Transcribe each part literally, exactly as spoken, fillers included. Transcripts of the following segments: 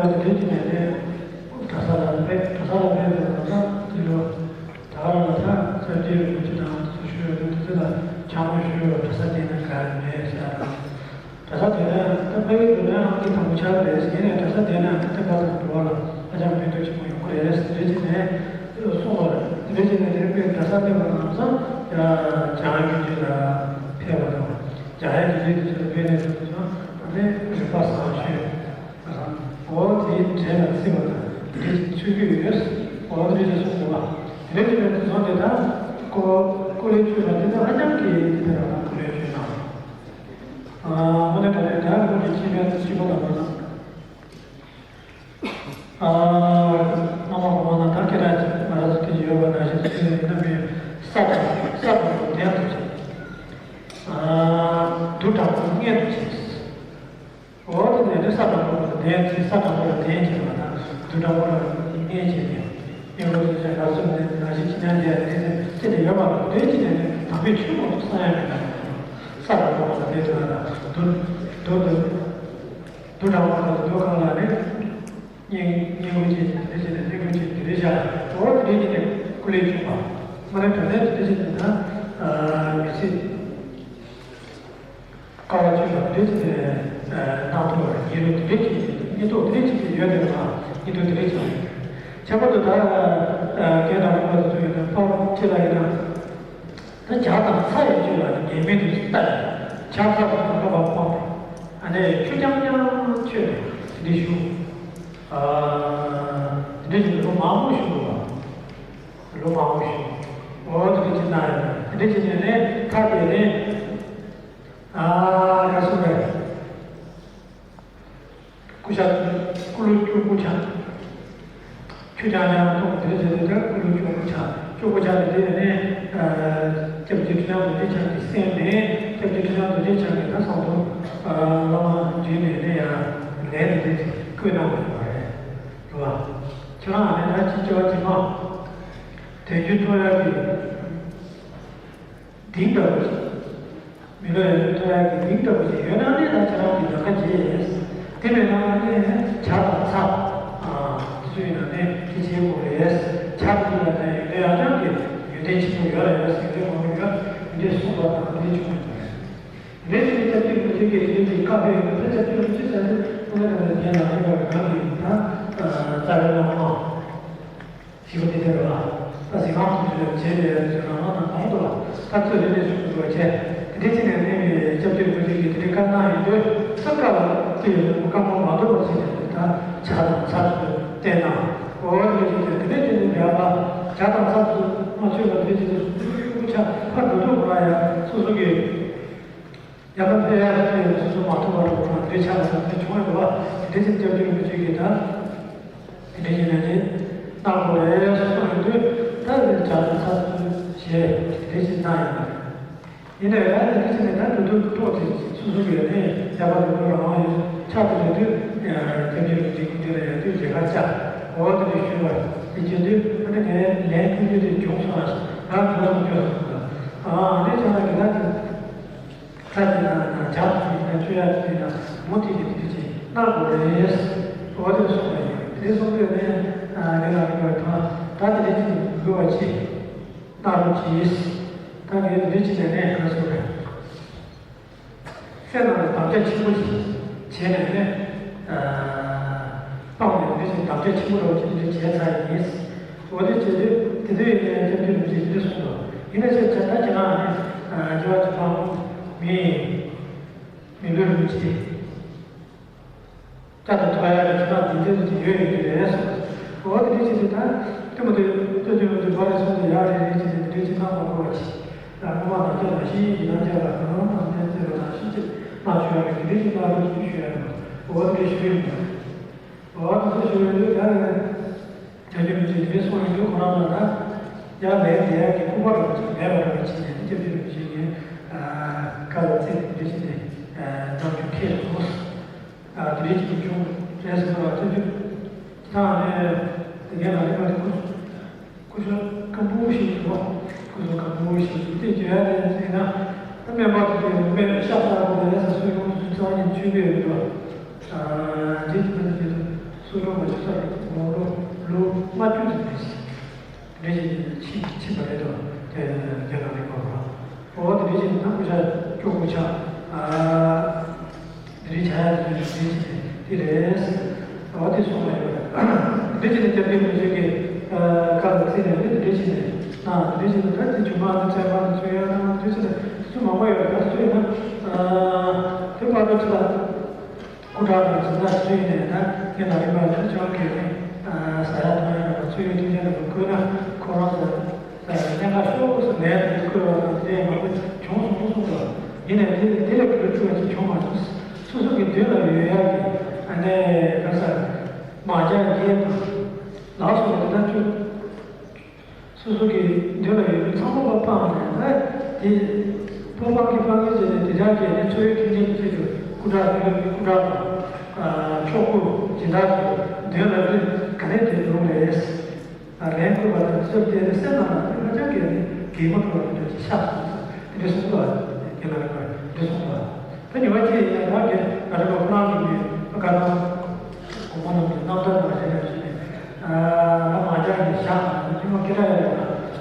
དེ་དེ་ནས་ནས་གྲྭ་ས་ལ་ཕེབས། གྲྭ་ས་ལ་ཕེབས་པའི་ནང་ད་དེ་ལོ་ད་ག་རང་ལ་ད་སྐྱབས་རྗེ་རིན་པོ་ཆེ་དང་དེ་ཚོ་ཞུ་ཡོད་དུས། དེ་ཚོ་ལ་ཕྱག་དངོས་ཞུ་ཡོད། གྲྭ་ས་དེ་ན་ག་རེ་མེད་ཟེར་དང་། གྲྭ་ས་དེ་ན་ད་ཕ་གི་འགྲོ་ན་ཨང་ཀི་དང་པོ་ཆགས་རེད་ཟེར། ཡིན་ནའི་གྲྭ་ས་དེ་ན་ད་ཐེག་པ་དང་འགྲོ་བ་ལ་ཧ་ཅང་ཕན་ཐོགས་ཆེན་པོ་ཡོང་གི་རེད་ཟེར། དེ་འདྲ་བྱས་ནས་གསུངས་པ་རེད། དེ་འདྲ་བྱས་ནས་དེ་དཔེ་གྲྭ་ས་ཕེབས་པ་ནང་ཙང་ཡ་འཇམ་དབྱངས་སྐྱབས་རྗེ་ལ་ཕེབས་པ་དང་། འཇམ་དབྱངས་སྐྱབས་རྗེ་དེ་ཚོ་ལ་ཕེབས་ནས་དེ་ཚོ་ཨ་ནི་རིག་པ་བཟང་ཤོས། འོ་དེའི་གྲས་ལ་བརྩི་བ་དང་དེ་འདྲའི་ཚུལ་གྱིས་ཡོད། འོ་དེ་འདྲའི་གསུངས་འདུག་བ། དེ་འདྲའི་ཆོས་དེ་ཚོ་དེ་དག་སྐུ་སྐུ་ལས་བསྐྱོན་པ་དེ་དག་ཧ་ཅང་གི་དེ་ལ་སྐུ་ལས་བསྐྱོན་གནང་། ཨ་དངོས་གནས་དྲང་གནས་ད་སྔོན་གྱི་སྤྱི་ཕན་སྤྱི་པོ་དང་པོ་དང་། ཨ་སྔ་མ་གོང་མ་ན་ད་སྐད་གྲགས་ཅིག་ང་རང་ཚོ་དེ་ཡོད་པ་ནང་བཞིན་དུ་ཡིན་ན་མི་ས་དང་ས་དང་པོ་ལྡན་དུ་བྱེད། ཨ་དུག་དྲག་པོ་མངལ་དུ་བྱེད། འོ་དེ་ནས་ནི་ས་དང་པོ་ལ་ལྡན་ཅིང་ས་དང་པོ་ལ་ལྡན་ཅིང་བ་དང་། དུག་དྲག་པོ་ལ་མངལ་བྱེད་པས། མངལ་གོ་ཚུལ་ཅན་ལ་སོགས་ནས་ན་གཞི་ཅི་ཉན་དེ་ཡང་དེ་ཚེ་ཅི་ནས་ཡོད་པ་ལ་དོན་ཅི་ནས་ནི་དམ་པའི་ཆོས་མང་དུ་བསམ་ཡང་མི་འདའ། ས་དང་པོ་ལ་ལྡན་ཅིང་བ་དང་། དུག་དུག་དུག་དུག་དྲག་པོ་དང་དུག་གང་ལ་ནི་མངལ་མངལ་གོ་ཅན་དེ་ཅི་ནས་མངལ་གོ་ཅན་དེ་རེ་བཞག་འོ་དེ་ཅི་ནས་སྐུ་ལས་བྱུང་བ། སྨོན་ལམ་དོན་ལྡན་དེ་ཅི་ནས་ད་མི་ཚེ། དཀའ་བ་སྤྱོད་པ་འདི་ཚེ་སྣང་ཐོག་ཉེ་རུ་འདི་འདྲའི་ཅིག་ཉེ་ཐོག་འདི་འདྲའི་ཅིག་ཡོད་པའི་མ་ཉེ་ཐོག་འདི་འདྲའི་ཅིག་ཡོད། ཁྱད་པར་དུ་ད་རྒན་དང་རིམ་པ་དེ་ཚོ་ཡོད་ན་ཕར་ཅི་ལ་ཡིན་ན། ད་ཇ་དང་ཚྭ་ཡི་སྤྱོད་པ་ངེས་མེད་དུ་ལྟ། ཇ་ཚྭ་དང་ཁ་པར་ཕོག་སྟེ་ཨ་ནི་ཆུ་རྐྱང་རྐྱང་མཆོད་དེ་འདི་འདྲའི་ཞུ། འདི་འདྲའི་ཅིག་ལོ་མང་པོ་ཞུ་དགོས་པ། ལོ་མང་པོ་ཞུ། འོ་འདི་འདྲའི་ཅིག་གནང་ཡོད། འདི་འདྲའི་ཅིག་ནས་ནས་ཐ་དེ་ནས། ཨ་ཁ་སུ་རེད། སྐུ་ཞབས་སྐུ་ལུས་སྐྱུག་པོ་ཆགས། ཆུ་རྐྱང་རྐྱང་འཐུང་དེ་བྱས་ཏེ་སྐུ་ལུས་སྐྱུག་པོ་ཆགས། སྐྱུག་པོ་ཆགས་ཏེ་དེ་ནས་སྐྱབས་རྗེ་ཁྲི་བྱང་རྡོ་རྗེ་འཆང་གི་སེམས་ནས་སྐྱབས་རྗེ་ཁྲི་བྱང་རྡོ་རྗེ་འཆང་གིས་ད་གསང་སྟོང་བླ་མ་འདྲེན་ནས་ནས་ཡང་ལན་དེ་དེ་བསྐུལ་གནང་བ་ཡོད་པ་རེད། རེད་བ། ཁྱེད་རང་ཨ་ནི་ད་ཅི་སྐྱེ་བ་ཕྱི་མ་དལ་འབྱོར་ཐོབ་ཡག་གི་གཏིང་ལྟ་བུ་ཞིག་མི་ལོ་ཡར་ཐོན་ཡག་གི་གཏིང་ལྟ་བུ་ཞིག་ཡོད་ན་ནི་ད་ཁྱེད་རང་གི་ལས་ཀ་བྱེད། དེ་མེད་ན་ནི་ཇ་དང་ཚྭ། ཨ་དེ་ཚོ་ཡིན་ན་ནི་དེ་བྱེད་དགོས་རེད། ཇ་དེ་ཚོ་ལ་ནི་ཡོན་ཏན་ཡང་ཅང་གི་ཡོན་ཏན་ཆེན་པོ་ཡོད་ལ་ཡོད་ཟེར་གི་མང་པོ་ཡོད། འདི་གསུངས་པ་དང་འདི་བྱུང་བ་རེད། འདི་ནི་སྐྱབས་རྗེ་རིན་པོ་ཆེ་གིས་དེ་ནི་བཀའ་ཕེབས་ཡོད་པ། སྐྱབས་རྗེ་རིན་པོ་ཆེ་ཟེར་དུས་ཁོང་རང་གི་རྒན་ལགས་ཡིན་པ་གང་གི་ད་རྩ་བའི་བླ་མ། ཞིག་པ་དེ་ལྟར་བ། ད་གཟིགས་སྒང་དུ་བྱས་ཏེ་རང་དབང་དང་གང་དུ་ལ་ད་ཚོད་རེ་རེ་བྱུང་འདུག་བྱས། དེ་འདྲའི་ཅི་ནས་གནས་པའི་སྐྱབས་རྗེ་རིན་པོ་ཆེ་གིས་དེ་འདྲའི་བཀའ་གནང་ཡོད་དུས་ས་བཀའ་ལ་དེ་ཡོད་ན་བཀའ་མོལ་མ་ཐོབ་པར་བྱས་ཏེ་ད་ཇ་དང་ཚྭ་ཚོ་བསྟེན་གནང་། འོ་དེ་འདྲའི་ཅི་ནས་དེ་འདྲའི་ཅི་ནས་བསྡད་པ་ཇ་དང་ཚྭ་ཚོ་མ་མཆོད་པ་དེ་འདྲའི་ཅི་ནས་སུ་འདུག་ཆ་ཕར་འགྲོ་འདུག་གོ་ན་ཡང་སོ་སོ་གི་ཡང་ན་ཕེབས་ཡག་དེ་སོ་སོ་མ་ཐུབ་པ་རེད་པ། འདི་ཆགས་པ་དང་འདི་བྱུང་ཡོད་པ། དེ་འདྲ་ཞིག་སྐྱབས་རྗེ་རིན་པོ་ཆེ་གིས་ད་དེ་འདྲ་ཞིག་ནས་ནི་གནང་དགོས་རེད་གསུངས་ཡོང་དུས། ད་འདི་ཇ་དང་ཚྭ་ཚོ་བཞེས་དེ་འདྲ་ཞིག་གནང་ཡོད་པ་རེད། ཡིན་ནའི་ཡང་དེ་འདྲ་ཞིག་ནས་ད་འགྲོ་འདུག་ཐོག་དེ་སོ་སོ་གིས་ནི་ཡག་པ་འགྲོ་འགྲོ་རང་དབང་ཡོད་ཆགས་དེ་རེད་དུས། སྐྱབས་རྗེ་རིན་པོ་ཆེ་སྐུ་མདུན་ལ་ཡོང་དུས་མཇལ་ཁ་བཅར། འོ་དེ་འདྲ་ཞུས་པ་དེ་བྱེད་དུས་ཨ་ནི་ངས་ལན་ཐུང་ཐུང་དེ་བྱུང་སོང་ཨ། ང་འགྲོ་སོང་འགྲོ་སོང་ཨ། ཨ་ནི་ཆ་ལ་གི་ད་དེ། ཚྭ་དེ་ན་ན་ཇ་དེ་ན་བཅོས་ཡག་དེ་ན་མུ་མཐུད་དེ་དེ་ཅིག་གནང་དགོས་རེད། འོ་དེ་གསུངས་པ་ཡིན། དེ་གསུངས་དུས་ནས་ཨ་རེ་ལ་རེ་བ་ཐང་ད་དེ་རེ་ཅིག་དགོས་པ་ཅིག་གནང་རོགས་གྱིས། ད་ངས་དེ་རེ་ཅིག་ནས་ནས་ག་སོང་རེད། སེམས་ནང་ལ་དམ་བཅའ་ཆེན་པོ་ཞིག་བྱས་ནས་ནས་སྤངས་ནས་དེ་བཞིན་དམ་བཅའ་ཆེན་པོ་རོགས་ཀྱི་དེ་འདྲ་བྱས་ཚར་ཡིན། འོ་དེ་བྱས་དུས་དེ་དུས་ཡིན་ནས་སྐྱབས་རྗེ་རིན་པོ་ཆེས་འདི་གསུངས་འདུག་ཡིན་ན་ཆེ་ཆེ་ད་ཁྱེད་རང་ནི་སྐྱེ་བ་ཕྱི་མ་མི་མི་ལུས་རིན་པོ་ཆེ་བསྐྱར་དུ་ཐོབ་ཡག་གི་ཁྱེད་རང་འདི་འདྲ་ཅིག་ཡོད་ཡོད་ཀྱི་རེད་གསུངས། འོ་དེ་འདྲ་བྱས་དུས་ད་ལྟད་མོ་དེ་སྐྱབས་རྗེ་རིན་པོ་ཆེ་བར་ནས་གསུངས་ཏེ་ཡག་རེད་རེད་ཅེས་ནས་འདི་འདྲ་ཅིག་གནང་མ་དགོས་པ་ཅིག་ད་སྔོན་མ་ནང་ཆ་ནང་བཞིན་ཡིན་ནང་ཆ་ལ་གང་རུང་དང་ལྡན་ཚེ་རུ་ནང་བཞིན་ཅིག་གནང་ཆོག་ཡག་གི་དེ་འདྲ་ཅིག་གནང་རོགས་ཞུ་ཞུ་ཡག་རེད། འོ་དེ་འདྲ་ཞུ་ཡིན་པ། འོ་དེ་འདྲ་ཞུ་ཡོད་དུས་ད་ཡང་། སྐྱབས་རྗེ་རིན་པོ་ཆེས་དེ་འདྲ་གསུངས་ཡོང་དུས་ཁོ་རང་ལ་ད་ཡར་ལན་འདེབས་ཡག་གི་སྤོབས་པ་འདྲ་བོ་ཅིག་མེད་པ་འདྲ་བོ་ཅིག་ནས་སྐྱབས་རྗེ་རིན་པོ་ཆེ་གིས་བཀའ་ལ་ཚིག་དེ་འདྲ་ཅིག་ནས་གནང་རྒྱུ་ཁེལ་སོང་། དེ་འདྲ་ཅིག་བྱུང་རེད་ཟེར་བ་སྐྱབས་རྗེ་ད་ནས་དེ་གའི་ལ་རིམ་པ་དེ་སྐུ་སྐུ་ཞབས་སྐམ་པོ་ཞིག་འདུག་སྐུ་ཞབས་སྐམ་པོ་ཞིག་འདུག་དེ་བརྗོད་ཡག་དེ་ཟེར་ན་ད་སྨན་པ་དེ་ཚོས་སྨན་ཤ་ཟ་དགོས་རེད་ཟེར་སྲོལ་ཡོངས་སུ་རྩ་བ་ཉིད་བཅོས་ཀྱི་ཡོད་འདུག་འདི་དེ་འདྲ་དེ་འདྲ། སུ་ལུ་མ་ཆུ་ས་ལུ་ལུ་ལུ་མ་ཆུ་ཟེར་ཏེ། འདི་བཞིན་ཕྱིན་ཕྱིན་པ་རེད་དོ། དེ་རྒྱ་ནག་རིག་པ་བ། འོ་དེ་བཞིན་ན་སྐུ་ཞབས་སྐྱོ་པོ་ཆགས། ཨ་འདི་རིགས་བྱ་ཡ་དེ་འདི་བཞིན་དེ་རེད། འོ་དེ་གསུངས་པ་ཡོད་རེད། འདི་བཞིན་སྐྱབས་རྗེ་མི་བཞུགས་ཀྱི་བཀའ་ལ་བརྩིས་ནས་འདི་འདི་བཞིན་ན་འདི་བཞིན་ད་དེ་ཇུ་མ་དང་ཚན་མ་དང་ཚོད་ཡ་དང་འདི་བཞིན་སུ་མང་པོ་ཡོད་རེད། སུ་ཡིན་ན་དེ་བར་དུ་ཅི་ལ། སྐུ་དྲག་དང་སྦྱིན་བདག་ཞིག་ཡིན་ནས་ན་ངས་ན་རིམ་པ་ནས་ཅང་གི་ནས་ཟ་ཡ་འཐུང་ཡ་ར་ཚུལ་ཡོད་དུས་ཅན་དུ་བཀོད་ན་ཁོ་རང་ཚོ་གནད་འགག་ཤོས་སུ་ལས་དུ་བཀོད་པ་དང་དེ་མང་པོ་བྱུང་སོང་སོང་དུ་ཡིན་ནས་དེ་དེ་ལས་བཀོད་ཐུབ་པ་ཅིག་བྱུང་མ་སོང་། སོ་སོ་གི་མདུན་ལ་ཡོད་ཡ་གི་ཨ་ནས་ག་ས་མ་རྒྱ་རྒྱལ་དང་ལགས་སོ་དེ་ལྟར་བཅུག་སོ་སོ་གི་མདུན་ལ་ཡོད་པའི་ཚང་མ་ལ་སྤངས་ནས་ད་དེ་ཕོ་བྲང་གི་སྤང་གི་བྱས་ནས་དེ་དག་གི་ནི་འཚོ་བའི་མཐུན་རྐྱེན་གྱི་ཆེད་དུ་སྐུ་དྲག་ཡོད་པའི་སྐུ་དྲག་དང་ཕྱོགས་སྐུ་སྦྱིན་བདག་གི་མདུན་ལ་ནི་ག་ནས་དེ་འགྲོ་རེད། ལན་བསྐུར་བ་དང་ཚུལ་དེ་ནི་སེམས་ནང་ལ་ཧ་ཅང་གི་ནི་གད་མོ་འཁྲུག་པ་འདྲ་ཅིག་ཤར་སོང་ཟེར་དེ་འདྲ་གསུངས་པ་དེ་ལ་རེ་བ་འདྲ་གསུངས་པ། ད་ཉི་མ་གཅིག་ཡིན་ན་རང་གི་ང་རེ་བ་ཁོ་རང་གི་ནི་བཀའ་གནང་། གོང་མ་རྣམས་ཀྱི་རྣམ་ཐར་དང་འབྲེལ་ནས་བྱས་ནས། ཨ་མ་ཇག་གི་ཞག་དང་ཐུན་མོང་སྐད་གྲགས་ཡོད་པ་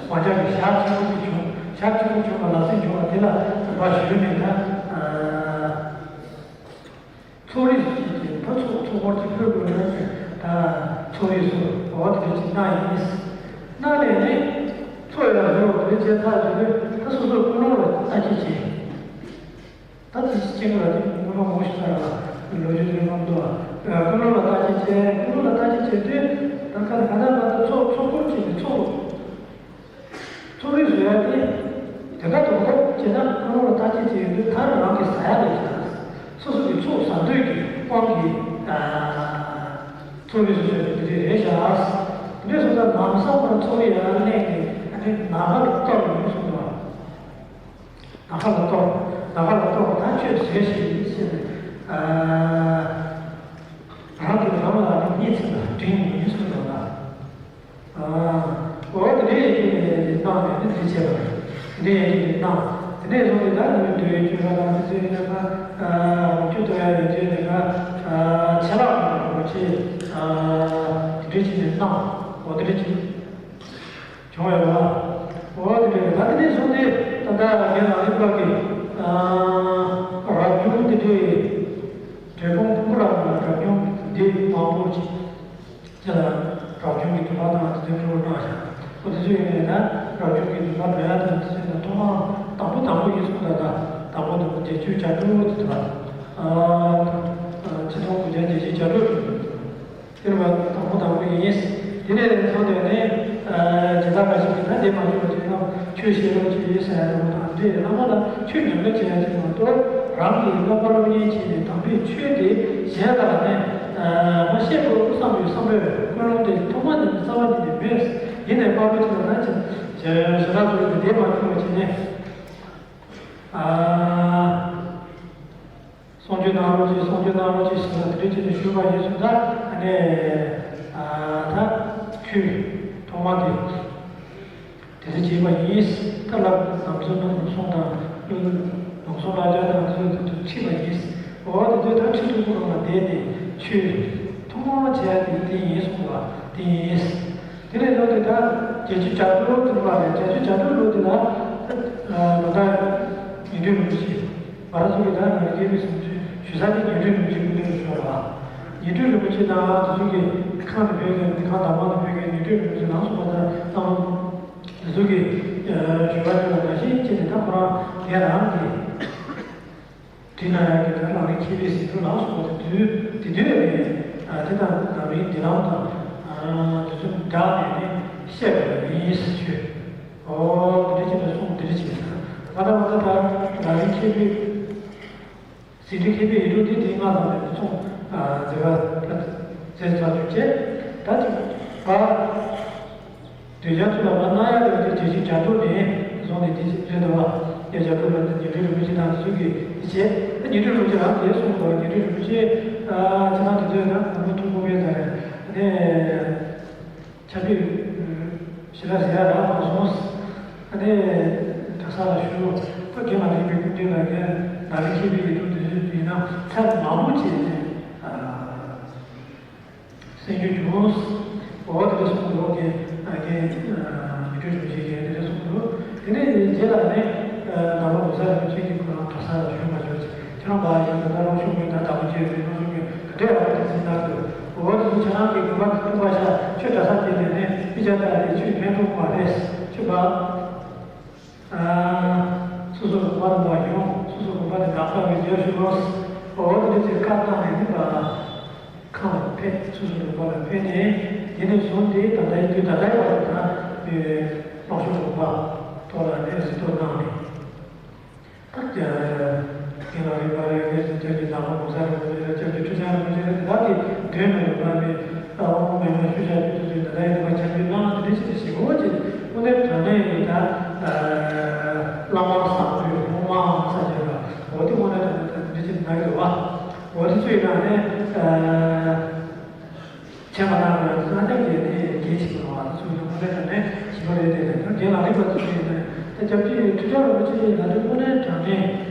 མ་ཇག་གི་ཞག་ཆེན་པོ་ཅིག་བྱུང་། ཞག་ཆེན་པོ་བྱུང་བ་ལ་སྲིད་བྱུང་བ་དེ་ལ་དགོངས་པ་ཞུ་མིན་ན། ཨ་ཚོགས་རིས་སུ་ཅིག་གིས་ཕ་ཚོགས་ཚོགས་འཁོར་གྱི་ཕུལ་དགོས་ན་ཞེས་ད་ཚོགས་རིས་སུ་འོ་དེ་ཅིག་གནང་ཡིན། གནང་ནས་ནི་ཚོགས་ཡར་བཟོས་པ་དེ་བྱས་ཚར་རྗེས་ད་སོ་སོའི་ཀུན་སློང་ལ་ལྟ་ཅི་བྱེད། ད་དེ་སྤྱི་ངོ་ལ་དེ་ངོ་མ་ངོ་ཤེས་ཚར་བ་ལོ་རྒྱུས་ལས་མང་འདུག་ཀུན་སློང་ལ་བརྟག་དཔྱད་བྱས། ཀུན་སློང་ལ་བརྟག་དཔྱད་བྱས་དུས་ད་ཁ་ད་ག་ད་ད་ཚོགས་ཚོགས་སྐོར་བྱས་ནས་ཚོགས་ཚོགས་རིས་བཟོ་ཡ་དེ་དེ་ག་དོག་དོག་བྱས་ན་ཀུན་སློང་ལ་བརྟག་དཔྱད་བྱས་ཡོང་དུས་ད་རང་གི་ཟ་ཡ་ལས་ཀྱང་སོ་སོ་གི་ཚོགས་ཟ་འདོད་ཀྱི་དབང་གིས་ཚོགས་རིས་བཟོ་ཡ་དེ་དེ་རེད་ཤག་དེ་འདྲ་སོང་ཙང་ལམ་སང་མར་ཚོགས་རིས་ཡར་གླན་ནས་ཨ་ནི་ནམ་མཁའ་ལ་གཏོར་ཡོང་གསུངས་པ། ནམ་མཁའ་ལ་གཏོར། ནམ་མཁའ་ལ་གཏོར་བ་དང་ཆོས་བཟོད་ཞེས་ཟེར་ནས། ཨ་རང་གི་རང་ལ་ནི་གཉིས་ཚིག་ལ་དྲིན་ཡིན་གསུངས་པ་ལ། ཨ་འོ་དེ་འདྲའི་ཡིན་ནས་གནང་ནས་ནི་དེ་བྱས་པ་རེད། དེ་འདྲའི་ཡིན་ནས་གནང་། དེ་འདྲའི་བཟུང་ནས་ད་ནི་འདོད་ཡོན་བཅུ་ལ་དང་དེ་ཚོའི་ནང་ལ་ཨ་རང་བཅུ་དོ་ཡ་ཡོད་ཚོའི་ནང་ལ་ཨ་ཆ་ལག་རིན་པོ་ཆེ་ཨ་དེ་འདྲའི་བྱས་ནས་གནང་། འོ་དེ་འདྲའི་བྱས། བྱུང་བའི་རོ། འོ་དེ་འདྲའི་ད་དེ་ནས་བཟུང་སྟེ་ད་ལྟ་རྒན་ལགས་རིག་པ་གི་རབ་བྱུང་དེ་འདྲའི་འབྲས་སྤུངས་ཕུང་པོ་རབ་ལ་རབ་བྱུང་འདི་མང་པོ་ཅིག་དེ་ལ་རབ་བྱུང་གི་དུ་བ་དང་དེ་ཚོའི་འཕྲོ་བར་གནང་བཞག་འོ་དེ་ཚོ་ཡིན་ནས་ད་རབ་བྱུང་གི་དུ་བ་འགྲོ་ཡ་དང་དེ་ཚོའི་ནང་ཐོག་མར་དང་པོ་དང་པོ་ཡིན་སོང་ད་ད་དང་པོ་དང་པོ་བརྒྱད་ཅུའི་བྱ་སྒྲོལ་དེ་དུ་བ་ཆིག་སྟོང་དགུ་བརྒྱ་བརྒྱད་ཅུའི་བྱ་སྒྲོལ་དེ་ནི་མ་དང་པོ་དང་པོ་ཡིན། དེ་ནས་ཚོགས་དེ་ནས་ཇི་ལྟར་ག་ཞིག་གིས་ད་དེ་མ་བྱུང་བ་དེ་རྣམས་ཆོས་བཤད་རོགས་བྱེད་ཟེར་ཡ་དང་དང་འདྲེས་བླ་མ་ལ་ཆོས་ཉམས་ལེན་བྱེད་ཡ་ཅིག་མ་གཏོགས་རང་གིས་བསླབ་པ་སློབ་གཉེར་བྱས་ནས་དམ་པའི་ཆོས་དེ་གཞན་ལ་ནས་མ་བཤད་དགོས་བསམ་པའི་བསམ་པའི་ཀུན་སློང་དེ་ཐོག་མ་ནས་རྩ་བ་ནས་མེད། ཡིན་ནའི་དཔལ་ལོ་ཆེ་ལ་ན་ཅིག་ཞེ་དྲག་ཚོ་གིས་དེ་མ་བྱུང་བ་བྱས་ནས། གསུང་ཆོས་གནང་རོགས་ཅེས། གསུང་ཆོས་གནང་རོགས་ཅེས་ཞེས་ལ་དེ་འདྲའི་ཆེད་དུ་ཞུས་པ་ཡིན་གསུངས་ད། ཨ་ནི་ད་ཆོས་ཐོག་མ་དེ་དེ་འདྲ་བྱས་པ་ཡིན། ད་ལབ་ནམ་སོ་ནམ་སོང་དང་ལུང་སོང་ལ་རྒྱ་དང་དེ་ཚོ་དེ་ཚོ་ཁྲིད་པ་ཡིན། འོ་དེ་ཚོས་ད་ཁྲིད་ཐུབ་ཁོ་རང་ལ་བསྡད་ནས་ཆོས་ཐོག་མ་བྱས་དེ་དེ་ཡིན་གསུངས་པ་དེ་ཡིན། དེ་ནས་ལོ་དེ་ད་བརྒྱད་ཅུ་གྱ་དྲུག་ཐུན་པ་རེད། བརྒྱད་ཅུ་གྱ་དྲུག་ལོ་དེ་ལ་ད་ད་ཉི་སྟོན་རིན་པོ་ཆེ། ང་རང་ཚོ་གི་ད་ང་རང་སྐྱེས་པའི་སོང་ཚུལ་ཞུ་ས་དེ་ཉི་སྟོན་རིན་པོ་ཆེ་སྐུ་མདུན་དུ་བྱོན་པ། ཉི་སྟོན་རིན་པོ་ཆེ་དང་དེ་ཚོ་གི་ཁང་དུ་ཕེབས་མཁན་ཁང་དང་པོ་དུ་ཕེབས་མཁན་ཉི་སྟོན་རིན་པོ་ཆེ་ནང་སོང་བ་དང་དེ་ཚོ་གི་ཞུ་བ་དེ་ལ་ད་ཤེས་ཅི་ནས་ད་ཁོ་རང་ངས་རང་གི་དེ་ན་ཡང་གི་ད་ལམ་རིམ་མཁས་པའི་ཟིན་ཐོ་ནང་སོང་བ་དེ་དུས་དེ་དུས་ནས་དེ་དང་ལམ་རིམ་འདི་ལམ་དང་དེ་ཚོ་འདྲ་ནས་ནས་བཤད་པ་ཡིན་ཞུས། ཨོ་དེ་འདྲ་བྱས་ན་གསུང་དེ་འདྲ་བྱས་ན་ང་ད་ང་ད་ད་ལམ་རིམ་མཁས་པའི། ཟིན་བྲིས་མཁས་པའི་ཡིག་འབྲུ་འདི་དེའི་སྔགས་ལ་མེད་པའི་ཚོང་མཛད་པ་མཛད་ཚར་རྒྱུ་བཅས་ད་ཅིག་པ། དུས་རྒྱ་མཚོ་ལ་མ་གནང་ཡ་དེ་དེ་བརྒྱད་ཅུ་གྱ་དྲུག་ནས་བཟུང་ནས་འདི་རེད་འདུག་བ། ཡ་གྱ་དྲུག་ལ་འདི་ཉི་སྟོན་རིན་པོ་ཆེ་དང་དེ་ཚོ་གིས་འདི་བྱས། ད་ཉི་སྟོན་རིན་པོ་ཆེ་རང་དེ་གསུངས་འདུག་ཉི་སྟོན་རིན་པོ་ཆེ་ཨ་ཁྱེད་རང་དེ་ཚོས་ན་ང་ཚོ་ཐུགས་ཁུར་སྤེལ་ཚར་རེད། ཨ་ནི། ཆ་རྒྱུས་ཞེ་དྲག་ཟེར་ཡ་རག་མ་སོང་། ཨ་ནི་གྲྭ་ས་ལ་ཞུ། ད་རྒན་ལགས་རིག་པའི་སྐུ་མདུན་ལ་རྒན་ལགས་རིག་མཁས་པའི་ཡིག་འབྲུ་འདི་ཚོ་ཡིན་ན་ཚར་མང་པོ་བྱས་ནས་ཨ་ གསན་རྒྱུ་བྱུང་། འོ་དེ་འདྲ་གསུངས་འདུག་རྒན་རྒན་ཉི་སྤྲུལ་རིན་པོ་ཆེ་གིས་དེ་འདྲ་གསུངས་འདུག་དེ་ནས་རྗེས་ལ་ནི་ནང་པ་གོང་ས་རིན་པོ་ཆེ་གིས་ཁོ་རང་གྲྭ་ས་ལ་བཞུགས་མ་བྱུང་། ཁྱེད་རང་པ་ཡིན་ད་ལྟ་རང་ཤུགས་མེད་ད་དམ་བཅས་རེད་རང་ཤུགས་མེད་ག་འདྲས་ཡང་དེ་འཛིན་གནང་འདུག་འོ་དེ་ཚོ་ཁྱེད་རང་གིས་དགོན་པ་དེ་བཏུང་བ་ཤ་ཆོས་གྲྭ་ས་དེ་ནས་ནི་དཔེ་ཆ་ལྟ་དེ་ཆོས་ཕན་ཐོགས་མ་རེད། ཆོས་པ། སོ་སོ་དགོན་པ་ལ་མ་ཡོང་། སོ་སོ་དགོན་པ་ལ་དགག་པ་བའི་རྒྱབ་ཞུ་རོགས། འོ་དེ་འདྲ་ཅིག་བཀའ་བཏང་ནས་ནི་པ། ཁང་ལ་ཕེབས། སོ་སོ་དགོན་པ་ལ་ཕེབས་ནས་དེ་ནས་བཟུང་སྟེ་ད་ལྟའི་དུས་ད་ལྟའི་བར་དུ་ད་ནི་ནག་ཆུ་དགོན་པ་ཐོག་ལ་ནི་གཟིགས་རྟོག་གནང་ནས། ད་རྒན་ལགས་རིག་པ་རེད། རྒན་ཟེར་སྐྱབས་རྗེ་ནག་པ་གོང་ས་རིན་པོ་ཆེ་རེད། སྐྱབས་རྗེ་ཁྲི་བྱང་རིན་པོ་ཆེ་རེད། དེ་དག་གི་མདུན་ནས་རིག་པ་མེད་ཨ་ཨོ་མེ་མ་ཤུ་ཤ་ཏུ་ཏུ་ཏུ་ད་ལྟ་ཡིན་པ་ཁྱབ་སྤེལ་གནང་དེ་འདྲ་ཞིག་ཞིག་འོ་ཅིག་དངོས་གནས་དྲང་གནས་ཡིན་ད། བླ་མ་བཟང་པོའི་སློབ་མ་ས་ཆ་ལ་འོ་དེ་དངོས་གནས་དྲང་གནས་དེ་འདྲ་ཞིག་གནང་གི་རེད་བ། འོ་དེ་ཚོ་ཡིན་ན་ནས། ཆེན་པ་རྣམས་ལ་སངས་རྒྱས་ཀྱི་གནས་གལ་ཆེན་པོ་བ་སོགས་ཀྱི་དངོས་གནས་དྲང་གནས་ཞིག་པ་རེད་དེ་ལས་རྒན་ལགས་རིག་པ་ཚོ་ཞིག་ནས་ད་སྐྱབས་རྗེ་ཁྲི་བྱང་རིན་པོ་ཆེ་ལ་དེ་དངོས་གནས་དྲང་གནས་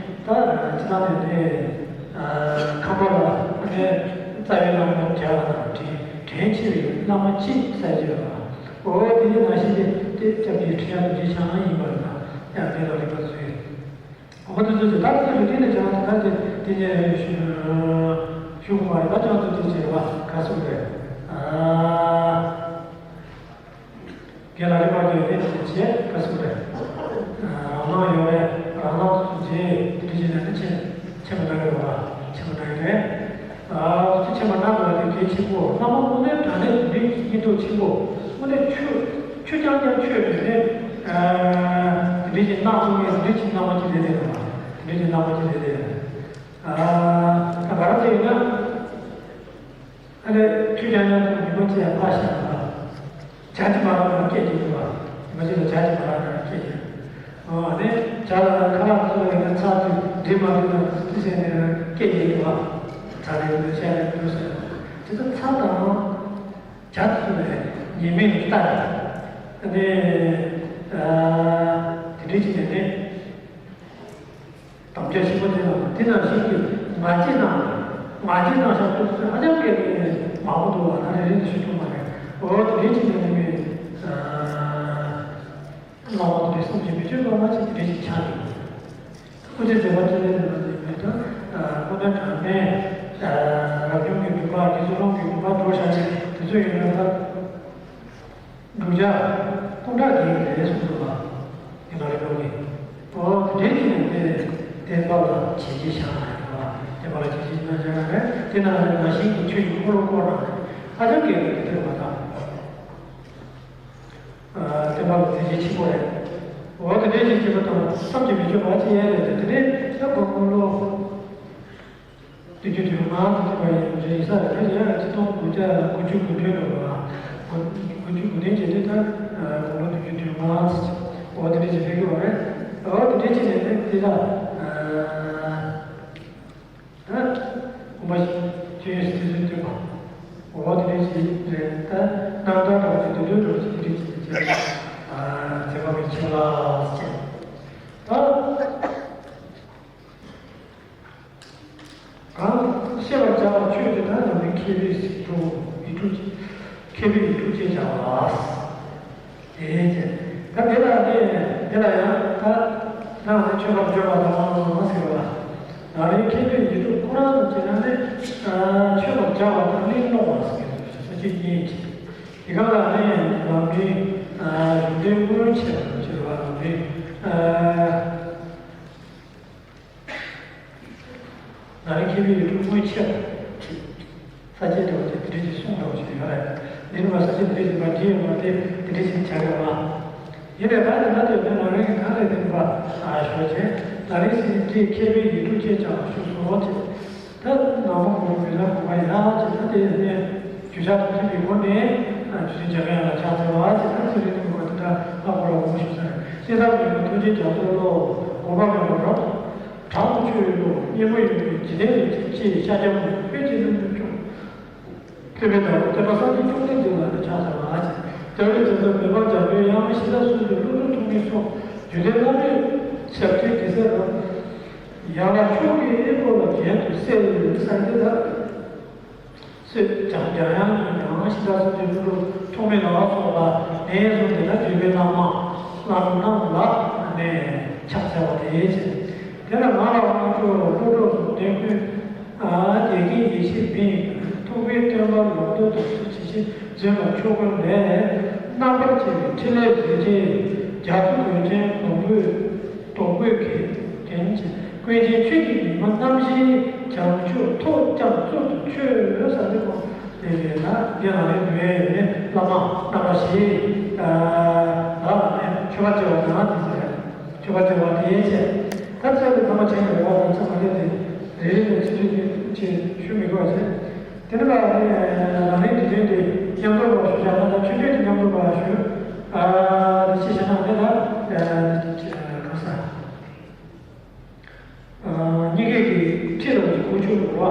ད་ཅི་ལྟར་ནས་དེ་ཁམས་པ་ལ་དངོས་གནས་རྩ་བའི་བླ་མ་རྒྱ་ལ་དང་དྲིན་དྲན་ཆེ་བའི་བླ་མ་གཅིག་གསལ་བརྗོད་པ་འོ་དེ་ནང་བཞིན་དེ་དེ་སྐྱབས་རྗེ་ཁྲི་བྱང་རིན་པོ་ཆེ་ཡང་ཡིན་པ་ལ་ཡང་རྒན་ལགས་རིག་པ་ཚོས། འོ་དེ་ཚོ་ཚོ་ད་དེ་རུ་དེ་ནས་ཀྱང་ད་དེ་དེ་ནས་ཞུ་ཞུ་དགོས་མ་རེད། ད་ཀྱང་དེ་དེ་བྱས་པ་ག་སུ་རེད། ཨ། རྒན་ལགས་རེད་པ་རྒན་དེ་དེ་བྱས་ག་སུ་རེད། ཨ། རང་སྣང་ཡོད་རེད། རང་སྣང་དུ་བྱས་དེ་འདྲ་བྱས་ནས་ནི་ཆེ་ཆེ་མོ་གནང་གི་རེད་པ། ཆེ་མོ་གནང་གི་རེད། ཨ། ཅི་ཆེ་མོ་གནང་དགོས་དེ་གལ་ཆེན་པོ་བླ་མ་དངོས་གནས་དྲང་གནས་དེ་འདྲའི་སྙིང་སྟོབས་ཆེན་པོ་དངོས་གནས་ཆོས་ཆོས་རྐྱང་རྐྱང་ཆོས་མེད་ནས། དེ་འདྲ་ཞིག་གནང་ཐུབ་མཁན་དེ་འདྲ་ཞིག་རྣམ་པ་ཅིག་རེད་དེ་རེད་པ། དེ་འདྲ་ཞིག་རྣམ་པ་ཅིག་རེད་དེ། ད་ག་རེ་ཟེར་ཡིན་ན། ཨ་ལས་ཆོས་རྐྱང་རྐྱང་དུ་ཉི་མ་གཅིག་ཡང་ཕར་བཞག་ན་ཇ་གཅིག་མ་རག་ན་སྐད་ཅིག་འདུག་པ། ཉི་མ་གཅིག་ལ་ཇ་གཅིག་མ་རག་ན་སྐད་ཅིག་ཨོ་ཨ་ནི་ཇ་ལ་ཁ་ལག་ཚོ་ཡིན་ན་ཚྭ་དུས་འདྲེ་མ་འདུག་ན་ཏི་སེ་ནས་སྐད་ཅིག་འདུག་པ། ཚྭ་རེད་འདུག་ཤ་རེད་འདུག་ཟེར། དེ་ཚོ་ཚྭ་དང་། ཇ་དེ་ཚོ་ནས་ཉེས་མེད་ལ་ལྟ་རེད། ཨ་ནི་ཨ་དེ་འདྲའི་ཅིག་ནས་ནི། དམ་བཅའ་ཆེན་པོ་དེ་ལ་དེ་ནང་བཞིན་གྱི་ང་རྒྱལ་ནང་ང་རྒྱལ་ནང་བཞག་ཐུབ་ཚུལ་ཧ་ཅང་གལ་ཆེན་མང་པོ་འདུག་བ། ད་རེ་རེ་ནས་ཞུ་ཐུབ་མ་རེད། འོ་དེ་འདྲའི་ཅིག་ནས་ནི་མི་ཨ་སློབ་མ་དེ་འདྲའི་བསམ་གྱིས་མི་ཁྱབ་པ་ཅིག་དེ་འདྲའི་ཅིག་ཆགས་འདུག་སྐུ་ཚེ་མཛད་པ་སྤྱི་ལྷ་ནས་མ་ཟིན་མེད་ད། སྐུ་ན་གྲངས་མེད། རབ་བྱུང་གི་བདུན་པ་དགེ་ཚུལ་སློང་གི་བདུན་པ་འགྲོ་བཞག་ནས་དེ་ཚོ་ཡིན་ན་ད། འགྲུབ་བྱ། སྟོང་ཕྲག་བརྒྱད་རེད་གསུངས་འདུག་ལ། དེ་ག་རེ་ལོ་ནི། ཨོ་དེ་འདྲའི་ཅིག་ནས་དེ་བསྟན་པ་ལ་བྱས་རྗེས་བཞག་ན་ཡོད་པ། བསྟན་པ་ལ་བྱས་རྗེས་བཞག་ན་བཞག་ན་རེད། དེ་ན་རེ་ན་ཤིང་གི་ཆོས་ཀྱི་འཁོར་ལོ་བསྐོར་ན་རེད། ཧ་ཅང་གི་རེད་དེ་ཐོས་པ་དང་། བསྟན་པ་ལ་བྱས་རྗེས་ཆེན་པོ་རེད། ཨོ་དེ་འདྲའི་ཅིག་བྱེད་པ་དང་བསམ་གྱིས་མི་ཁྱབ་པ་ཅི་ཡན་རེད་དེ་དེ་ནས་ཡང་བོད་འཁོར་ལོ། བདུན་ཅུ་དོན་ལྔ་ཙམ་ཅིག་པ་ཡིན་རེད་ས་རེད། དེ་ཡང་ཆིག་སྟོང་དགུ་བརྒྱ་དགུ་བཅུ་དགུ་བདུན་ལོ་ལ་དགུ་བཅུ་དགུ་བདུན་བྱས་ཏེ་ད་དགུང་ལོ་བདུན་ཅུ་དོན་ལྔ་ཙམ་ཅིག་འོ་དེ་འདྲ་ཅིག་ཕེབས་ཀྱི་ཡོད་རེད། འོ་དེ་འདྲ་ཅིག་ནས་དེ་དེ་ལ་ད་དགོངས་པ་ཆོས་དབྱིངས་སུ་ཐིམ་ཚུལ་སྟོན་པ་འོ་དེ་འདྲ་ཅིག་རེད། ད་རྣམ་ཐར་འདྲ་བོ་ཅིག་བདུད་འདུལ་འདྲ་བོ་ཅིག་དེ་འདྲ་ཅིག་བྱས་ཏེ་མཛད་པ་མི་ཆེ་ལ་ཟེར་ད། གང་བཤད་པར་བྱ་བ་ཆོས་དེ་དག་ནང་ནས་མཁས་པའི་ཡིག་འབྲུ་ཡིག་འབྲུ་མཁས་པའི་ཡིག་འབྲུ་ཅེས་བྱ་བ་ལ། དེ་ད་དེ་ལ་ནི་དེ་ལ་ཡང་ད་ནང་ནས་ཆོས་པར་བརྗོད་པ་དང་མ་ཟེར་བ། ནང་ནས་མཁས་པའི་ཡིག་འབྲུ་ཁོ་རང་ནང་བྱས་ན་ནི་ཆོས་པར་བྱ་བ་དང་གླེང་སློང་བ་ཟེར་གྱི་འདུག་ས་བཅད་གཉིས་ཀྱི། དེ་ག་ལ་ནི་ནང་མི་གཞུང་འབྲེལ་སྔོན་ཆད་ལ་བྱེད་པ་ནང་མི། ན་རེ་མཁས་པའི་ཡིག་འབྲུ་དངོས་ཆེ་བ་ཅིག་ས་བཅད་འདྲ་བ་ཅིག་དེ་འདྲ་ཞིག་གསུངས་འདྲ་བ་ཞིག་ཡོད་རེད། འདི་ནི་མ་ས་བཅད་འདི་འདྲ་ཞིག་མ་བྲིས་ཡོད་མ་དེ་དེ་འདྲ་ཞིག་བྱ་དགོས་པ། ཡིན་ནའི་ད་དེ་ན་དེ་ནི་ང་རང་གི་ནང་ལས་དེ་འདྲ་བ་ཞོག་ཅེས་ན་རེ་སྲིད་འདི་མཁས་པའི་ཡིག་འབྲུ་ཅེས་བྱ་བ་ཞུགས་སོ་ཅེས། ད་ནང་མ་གོང་མི་ལ་གོ་བ་ཡག་ཅིག་ད་དེ་ནས་རྒྱུ་ཆ་དང་མཐུན་པའི་སྒོ་ནས་རྒྱུ་ཆ་འཇམ་དབྱངས་ལ་ཕྱག་འཚལ་བ་ཅིག་ད་ཚེ་རིང་གི་གོ་བ་དེ་འདྲ་ཧ་གོ་ར་འོང་ཞུ་ས་རེད། ཤེས་རབ་མེད་པ་ཐུགས་རྗེ་རྒྱ་མཚོ་བློ་དགོངས་པ་མེད་པ་རོ། དྲང་དུ་ཆོས་ཡོད་དོ་སྙན་པོ་ཡོད་པའི་འཇིག་རྟེན་ལས་ཅི་ཤཱཀྱ་མུ་དཔེ་ཅི་ལུས་ལུས་ཀྱང་། ཐོས་པའི་བདག་པོ་བསྟན་པ་སངས་རྒྱས་བཅོམ་ལྡན་འདས་ལ་ནི་ཕྱག་འཚལ་བ་ཅིག་རྒྱལ་བའི་དེ་ཚོ་མེད་པར་འཇམ་པའི་དབྱངས་ཤེས་རབ་སོ་སོའི་བློ་གྲོས་ཐུགས་ཉིད་སོགས་རྒྱུད་སྡེ་བླ་མེད་ཞབས་ཀྱི་དགེ་སེམས་རབ། ཡང་ལ་མཆོག་གི་དབྱིངས་པོ་ལ་རྒྱན་དུ་གསལ་བའི་སངས་རྒྱས་ལ། སྲིད་འཇམ་འཇམ་དབྱངས་ཀྱི་ངང་ ནང་ཤིང་རྟ་སེམས་ཅན་ཀླུ་སྒྲུབ་ཐོགས་མེད་ལ་སོགས་པ་ནས་བཟུང་དེ་ལ་བརྒྱུད་པའི་བླ་མ་བླ་མ་རྣམས་ལ་ནས་ཕྱག་འཚལ་བ་དེ་བྱས། དེ་ལ་ང་ལ་དབང་ཕྱུག་ཀླུ་སྒྲུབ་ལུང་བསྟན་ཀུན། ཨ་རྒྱལ་ཁའི་ཡེ་ཤེས་མིག་ཐུབ་པའི་སྟོན་པ་ལོངས་སྤྱོད་དུ་ཞི་ཞིང་འཛིན་པ་ཆོས་ཀུན་ལས། རྣམ་པར་ཕྱེ་བའི་ཕྲིན་ལས་རིགས་ཅན་རྒྱ་མཚོ་གོས་ཆེན་སྡོང་པོས་སྡོང་པོས་བརྒྱན་ཅིང་ཀུན་མཁྱེན་ཆོས་ཀྱི་ཉི་མ་རྣམ་བཞིའི་བྱང་ཆུབ་ཐོབ་ཀྱང་གཙུག་ཏུ་མཆོད་ཟེར་ཏེ་ཁོང་དེ་ལས་ན་རྒན་ལགས་ནས་བོད་ཡུལ་ནས་བླ་མ་རྣམ་པ་བཞི་ལ་ནས་མཆོད་པ་བྱེད་པ་དང་དེ་ཚོ་རེད། མཆོད་པ་བྱེད་པ་དེའི་ཆེད་ད་ཚོད་དུ་ཚང་མ་བྱེད་ཡོད་པ་ཚང་མ་ལས་དེ་རེ་རེ་ནས་ཚིག་ཚིག་ཅེས་ཞུ་མི་དགོས་པ་བྱེད། དེ་ནི་ལ་ནི་རང་རེའི་འདི་དོན་དེ་མཉམ་དུ་བ་ཞུ་བྱ་ན་ད་ཆོས་བརྒྱུད་ཀྱི་མཉམ་དུ་བ་ཞུ། ཨ་ཅི་ཞེ་ན་དེ་ལ་གང་ས་གཉིས་ཀའི་གི་ཁྲིད་རང་གི་ཁུངས་ཆོད་རེད་བ།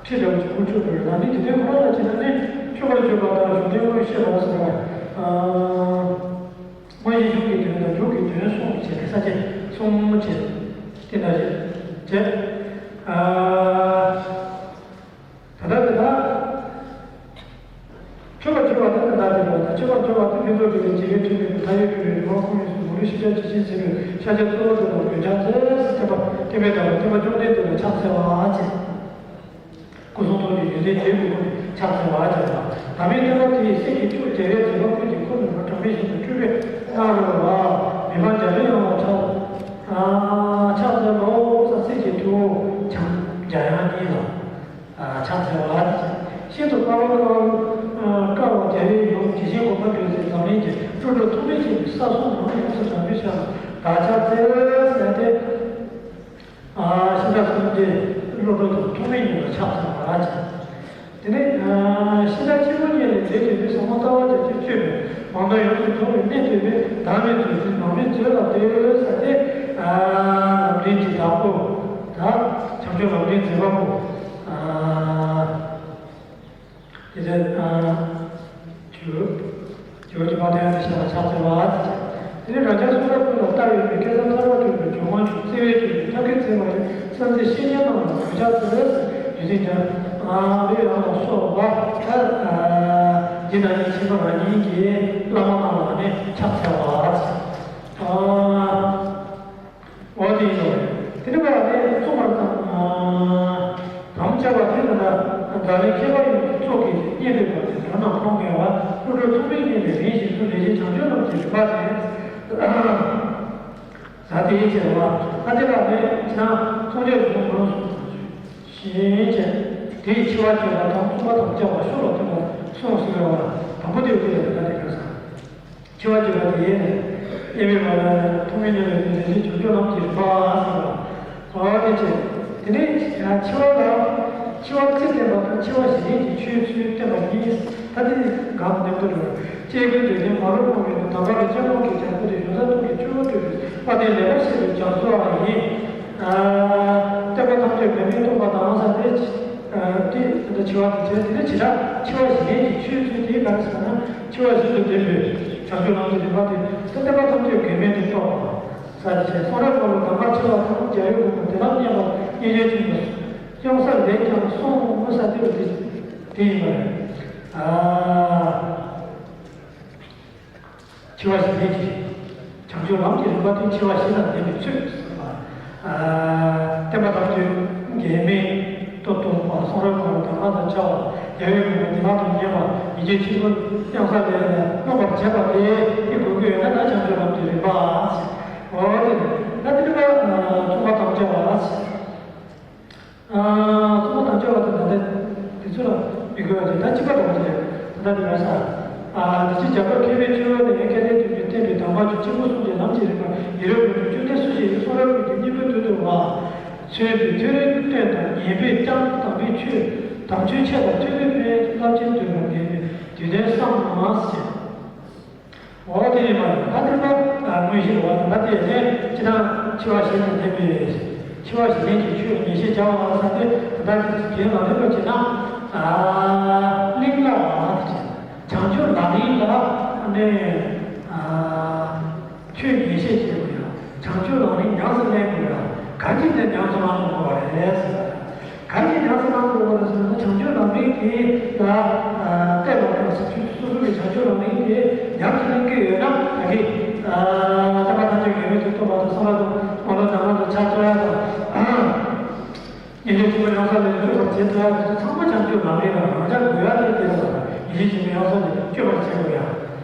ཁྲིད་རང་གི་ཁུངས་ཆོད་རེད་ལ་ནི་འདི་དོན་ཁོ་རང་ལ་ཅི་ན་ནི་ཆོས་པར་བརྗོད་པ་དང་གཞུང་དོན་དངོས་བཤད་པ་ཟེར་བ། དངོས་གཞི་གཞུང་གི་དོན་དང་མཇུག་གི་དོན་གསུམ་བྱས་ཏེ་ས་བཅད་གསུམ་བྱས་ཏེ་འདྲ་བྱས་བྱས། ད་ལྟ་དེ་དག་མཆོད་པར་བརྗོད་པ་དེ་ད་ལྟ་དེ་དག་དང་མཆོད་པར་བརྗོད་པ་དེ་ཕུན་ཚོགས་འགྲོ་བའི་འཇིགས་པའི་འཁྲུལ་མེད་དུ་མཐའ་ཡས་འཁོར་བའི་རི་བོང་ཁོང་ཡོངས་སུ་མ་ལུས་ཤེས་བྱ་ཇི་བཞིན་གཟིགས་པའི་ཤཱཀྱ་གཙོ་བོ་དེ་དག་མགོན་སྐྱབས་མཛད། བསྟན་པ་བསྟན་པའི་བདག་པོ་བསྟན་པ་བཅོམ་ལྡན་འདས་ལ་ཕྱག་འཚལ་བ་བྱས། སྐུ་གསུང་ཐུགས་ཀྱི་ཡོན་ཏན་བརྗོད་པའི་སྐུ་ཕྱག་འཚལ་བ་བྱས་པ། བདག་མེད་བསྟན་པ་དེ་ཡི་སྲས་ཀྱི་མཆོག་རྒྱལ་བའི་མཛད་པ་ཀུན་གྱི་འཁོར་ནུབ་པ་གྲངས་མེད་བཞིན་དུ་སྤྲུལ་པའི་སྣང་རོལ་པ། མི་ཕམ་རྒྱ་མཚོའི་དབྱངས་ལ་ཕྱག་ཕྱག་འཚལ་ལོ། ས་སྲས་ཀྱི་ཐུ་བོ་བྱམས་རྒྱ་དབྱངས་གཉིས་ལ་ཕྱག་འཚལ་བ། ཤིན་ཏུ་དཔའ་བོ་དཀར་བ་དཀར་བ་རྒྱལ་བའི་ཡུམ་དྲི་ཞིམ་གོམ་པ་འདྲུད་ཅིང་འཛམ་གླིང་གི་སྤྲོ་བྲལ་ཐོགས་མེད་ཅན་གྱི་ས་གསུམ་ནང་ཡོངས་སུ་གྲགས་པའི་ཞབས་ལ་བདག་ཕྱག་འཚལ་ཟེར་ཏེ། ཤིང་རྟ་སེམས་ཅན་ཀླུ་སྒྲུབ་དང་ཐོགས་མེད་གཉིས་ལ་ཕྱག་འཚལ་བ་བྱས། དེ་ནས་ཤིང་རྟ་ཆེན་པོ་གཉིས་ལས་འདས་དུས་ནི་ཟབ་མོ་ལྟ་བ་རྒྱ་ཆེར་སྤྱོད་པའི་མང་སྟོང་ཡོངས་སུ་རྫོགས་པའི་གནས་ཐོས་པས་བདག་མེད་རྫོགས་ཚུལ་བག་མེད་མཛོད་ལ་ལྟོས་ཟེར་ཏེ། ལམ་རིམ་གྱི་བདག་པོ་ད་བྱང་ཆུབ་ལམ་རིམ་མཛད་པ་པོ། དེ་ལས་ཨ་ཇོ་ཇོ་བོ་རྗེ་དཔལ་ལྡན་ཨ་ཏི་ཤ་ལ་ཕྱག་འཚལ་བ་དེ་ལས་རང་ཅག་གསུང་རབ་ཀུན་ལ་ལྟ་བའི་མིག་སྐལ་བཟང་ཐར་པ་ཐོབ་པའི་ཇོ་མང་ཆུང་བརྩེ་བའི་ཇོ་བོ་ཐབས་མཁས་བརྩེ་བ་ཡི་གསང་མཛད་བཤེས་གཉེན་རྣམས་ལ་གུས་ཕྱག་འཚལ་ལོ། རྗེ་བཙུན་འཇམ་དབྱངས་ཡང་ལ་སོགས་པ་ད་ཨ་འདི་ན་ནི་ཆེན་པོ་རང་ཉིད་ཀྱི་བླ་མ་རྣམས་ལ་ནི་ཕྱག་འཚལ་བ་ཨ། འོ་དེ་ཡིན་ནོ། དེ་ནི་བར་དེ་གཙོ་བར་དང་། དམ་བཅའ་བ་དེ་ལ་ན་དགྲ་ལན་ཁྱད་པར་ཡོད་ཀྱི་གཙོ་གི་རྙེད་པའི་བར་དེ་དོན་རྣམས་སྟོང་ངེས་པ་སློབ་གྲོགས་ཚོགས་མིན་གཉིས་ལས་རིང་ཞིག་ཏུ་ལས་ཀྱི་བྱང་ཆུབ་ལམ་གྱི་རིམ་པ་དེ། ད་དེའི་ཕྱིར་བ་ཨ་ཏི་ལ་ནི་ཕྱི་ནང་ཚོང་རྒྱག་གཞུང་མང་སུ་ཞེས་བྱས། དེའི་འཆི་བ་བྱེད་པ་དང་བཙུན་པ་དམ་བཅའ་བ་ཤོ་ལོ་ཐེ་བ་གསུངས་ཟིན་པ་དང་པོ་དེ་ཡོད་པའི་ཡ་ད་དེ་ག་ས། འཆི་བ་འགྱུར་བ་དེ་ཡིན། དབྱེ་བའི་བར་ལ་ཐོག་མའི་ཉམས་ལེན་དེ་ནི་བྱང་ཆུབ་ལམ་གྱི་རིམ་པ་ཟེར་བ། འོ་དེ་བྱས། དེ་ནས་འཆི་བ་ལ། འཆི་བ་ཚེ་བརྟན་པ་དང་འཆི་བ་གཞི་རྟེན་གྱི་ཆོས་ཚུལ་བསྟན་པ་གཉིས། ད་དེ་ནི་གང་མཉམ་དུ་འགྲོ། སྐྱེ་དགུའི་འདོད་ལྡན་མ་ལུས་སྤོང་བའི་དམ་པ་རིན་ཆེན་ཀློང་གི་རྒྱལ་པོ་དེ་ཡོན་བདག་ཐུགས་ཀྱི་སྤྱོད་པ་སྤྲུལ་པའི་དཔལ་ལྡན་ལེགས་པར་བཤད་པའི་རྒྱ་མཚོའང་ཡིན། བསྟན་པ་ཐམས་ཅད་འབད་མེད་རྟོགས་པ་དང་ཟེར་ཏེ། དེ་ད་འཆི་བ་དེ་བྱས་དེ་ནས་བྱེ་བྲག་འཆི་བ་གཞི་རྟེན་གྱི་ཆོས་ཚུལ་དེ་ག་རེ་ཟེར་ན་འཆི་བ་བཞིན་དུ་ལྡན་པའི་བྱང་ཆུབ་ལམ་གྱི་རིམ་པ་དེ་ད་བསྟན་པ་ཐམས་ཅད་འབད་མེད་དུ་རྟོགས་པ། ས་ཆེ་གསུང་རབ་ཀུན་ལ་གདམས་ངག་ཆེ་བ་དང་རྒྱལ་བའི་དགོངས་པ་བདེ་བླག་བརྙེས་པ་སྙིང་རྗེ་ཅན་དུ་གཡང་ས་ལས་ཀྱང་གསུངས་མི་ས་དེ་བ་དེ་དེ་ཡིན་པ་རེད། ཨ། འཆི་བ་ཞི་བདེ་གྱི་བྱང་ཆུབ་ལམ་གྱི་རིམ་པ་དེ་འཆི་བ་ཞི་ལ་ལྡན་པའི་ཚུལ་ཟེར་བ། ཨ། བསྟན་པ་དང་དོན་འགལ་མེད་དུ་གཏོང་བ་གསུང་རབ་ཀུན་ལ་གདམས་ངག་དང་བཅའ་བ་རྒྱལ་བའི་དགོངས་པ་བདེ་བླག་ཏུ་བརྙེས་པ་ཡིད་ཀྱི་ཆེས་མཐོའི་གཡང་ས་ལས་མངོན་པར་བྱེད་པ་དེ་དེ་དགོས་ཀྱི་ཡོད་ན་ད་བྱང་ཆུབ་ལམ་གྱི་རིམ་པ། འོ་དེ་ད་དེ་རིམ་པ་གསུངས་པ་དང་བཅས་པ། གསུངས་པ་དང་བཅས་པ་དེ་ད་ལྟ་དེ་ཚོ་ལ་མི་དགོས་པ་དེ་ད་གཅིག་པ་རང་རེད། ད་ལྟ་དེ་བས་ས། དེ་ཕྱིར་རྒྱ་གར་མཁས་པའི་སྤྱོད་པ་ནས་སྐལ་ལྡན་དོན་གྱི་བསྟན་པའི་གདམས་པ་ཆོས་ཆེན་པོ་གསུམ་གྱི་ལམ་གྱི་རིམ་པ་ཡི་རབས་ཀུན་ཏུ་བཅུ་གདན་སུ་ཞིག་གིས་གསུང་རབ་ཀུན་གྱི་སྙིང་པོའི་དོན་དུ་བ། མཚོན་པའི་ཐོད་རིམ་སྟོན་དང་ཉན་པས་ཀྱང་དམ་པའི་ཆོས་དམ་ཆོས་འཆད་པ་ཐོས་པས་ཕན་རླབས་ཆེན་འདོད་པར་འགལ་བའི་དུས་གདན་བསམ་མ་ཟིན། འོ་དེ་ནས་མ་ད་དེ་ལྟར་དངོས་གཞིར་བ་དང་ད་དེ་ནས་ཅི་ན་འཆི་བ་ཞི་ལ་ལྡན་པའི་འཆི་བ་ཞི་ལྡན་གྱི་ཆོས་ངེས་ཤེས་བྱ་བ་ཟེར་ཏེ་ད་ལྟ་དེ་གའི་ལ་ལེན་པ་ཅི་ན་གླིང་ལ་བ་དེ་བྱང་ཆུབ་ལམ་རིམ་ལ་ནས་ཆོས་ངེས་ཤེས་བྱེད་དགོས་ཡ། བྱང་ཆུབ་ལམ་རིམ་ཉམས་སུ་ལེན་དགོས་ཡ། ག་ཅི་ནས་ཉམས་སུ་མ་ལེན་དགོས་པ་རེད་ཟེར། གང་གིས་ཉམས་སུ་བླང་དགོས་པ་ལ་ཟེར་ན། བྱང་ཆུབ་ལམ་རིམ་དེ་ལ་བལྟས་པ་དང་། སོ་སོ་གི་བྱང་ཆུབ་ལམ་རིམ་དེ་ཉམས་སུ་ལེན་གྱི་ཡོད་ན། ད་གིན་ཨ་ཐར་པ་ཐམས་ཅད་མཁྱེན་པའི་དོན་ཐོབ་པ་དང་། གསང་སྔགས་དང་སྨོན་ལམ་ནང་ལ་ཕྱག་འཚལ་ཡ་དང་། ཉན་ཐོས་ཆེན་པོ་ཡོངས་བསགས་ལས་སྤྱོད་པར་བྱེད་ཐུབ་ཡ་དེ་ཚོ་ཚང་མ་བྱང་ཆུབ་ལམ་རིམ་ལ་རང་འཇགས་དགོས་ཡ་དེ་དེ་ལ་ཉན་ཐོས་ཆེན་པོ་ཡོངས་བསགས་ལས་སྤྱོད་པར་བྱེད་དགོས་ཡ།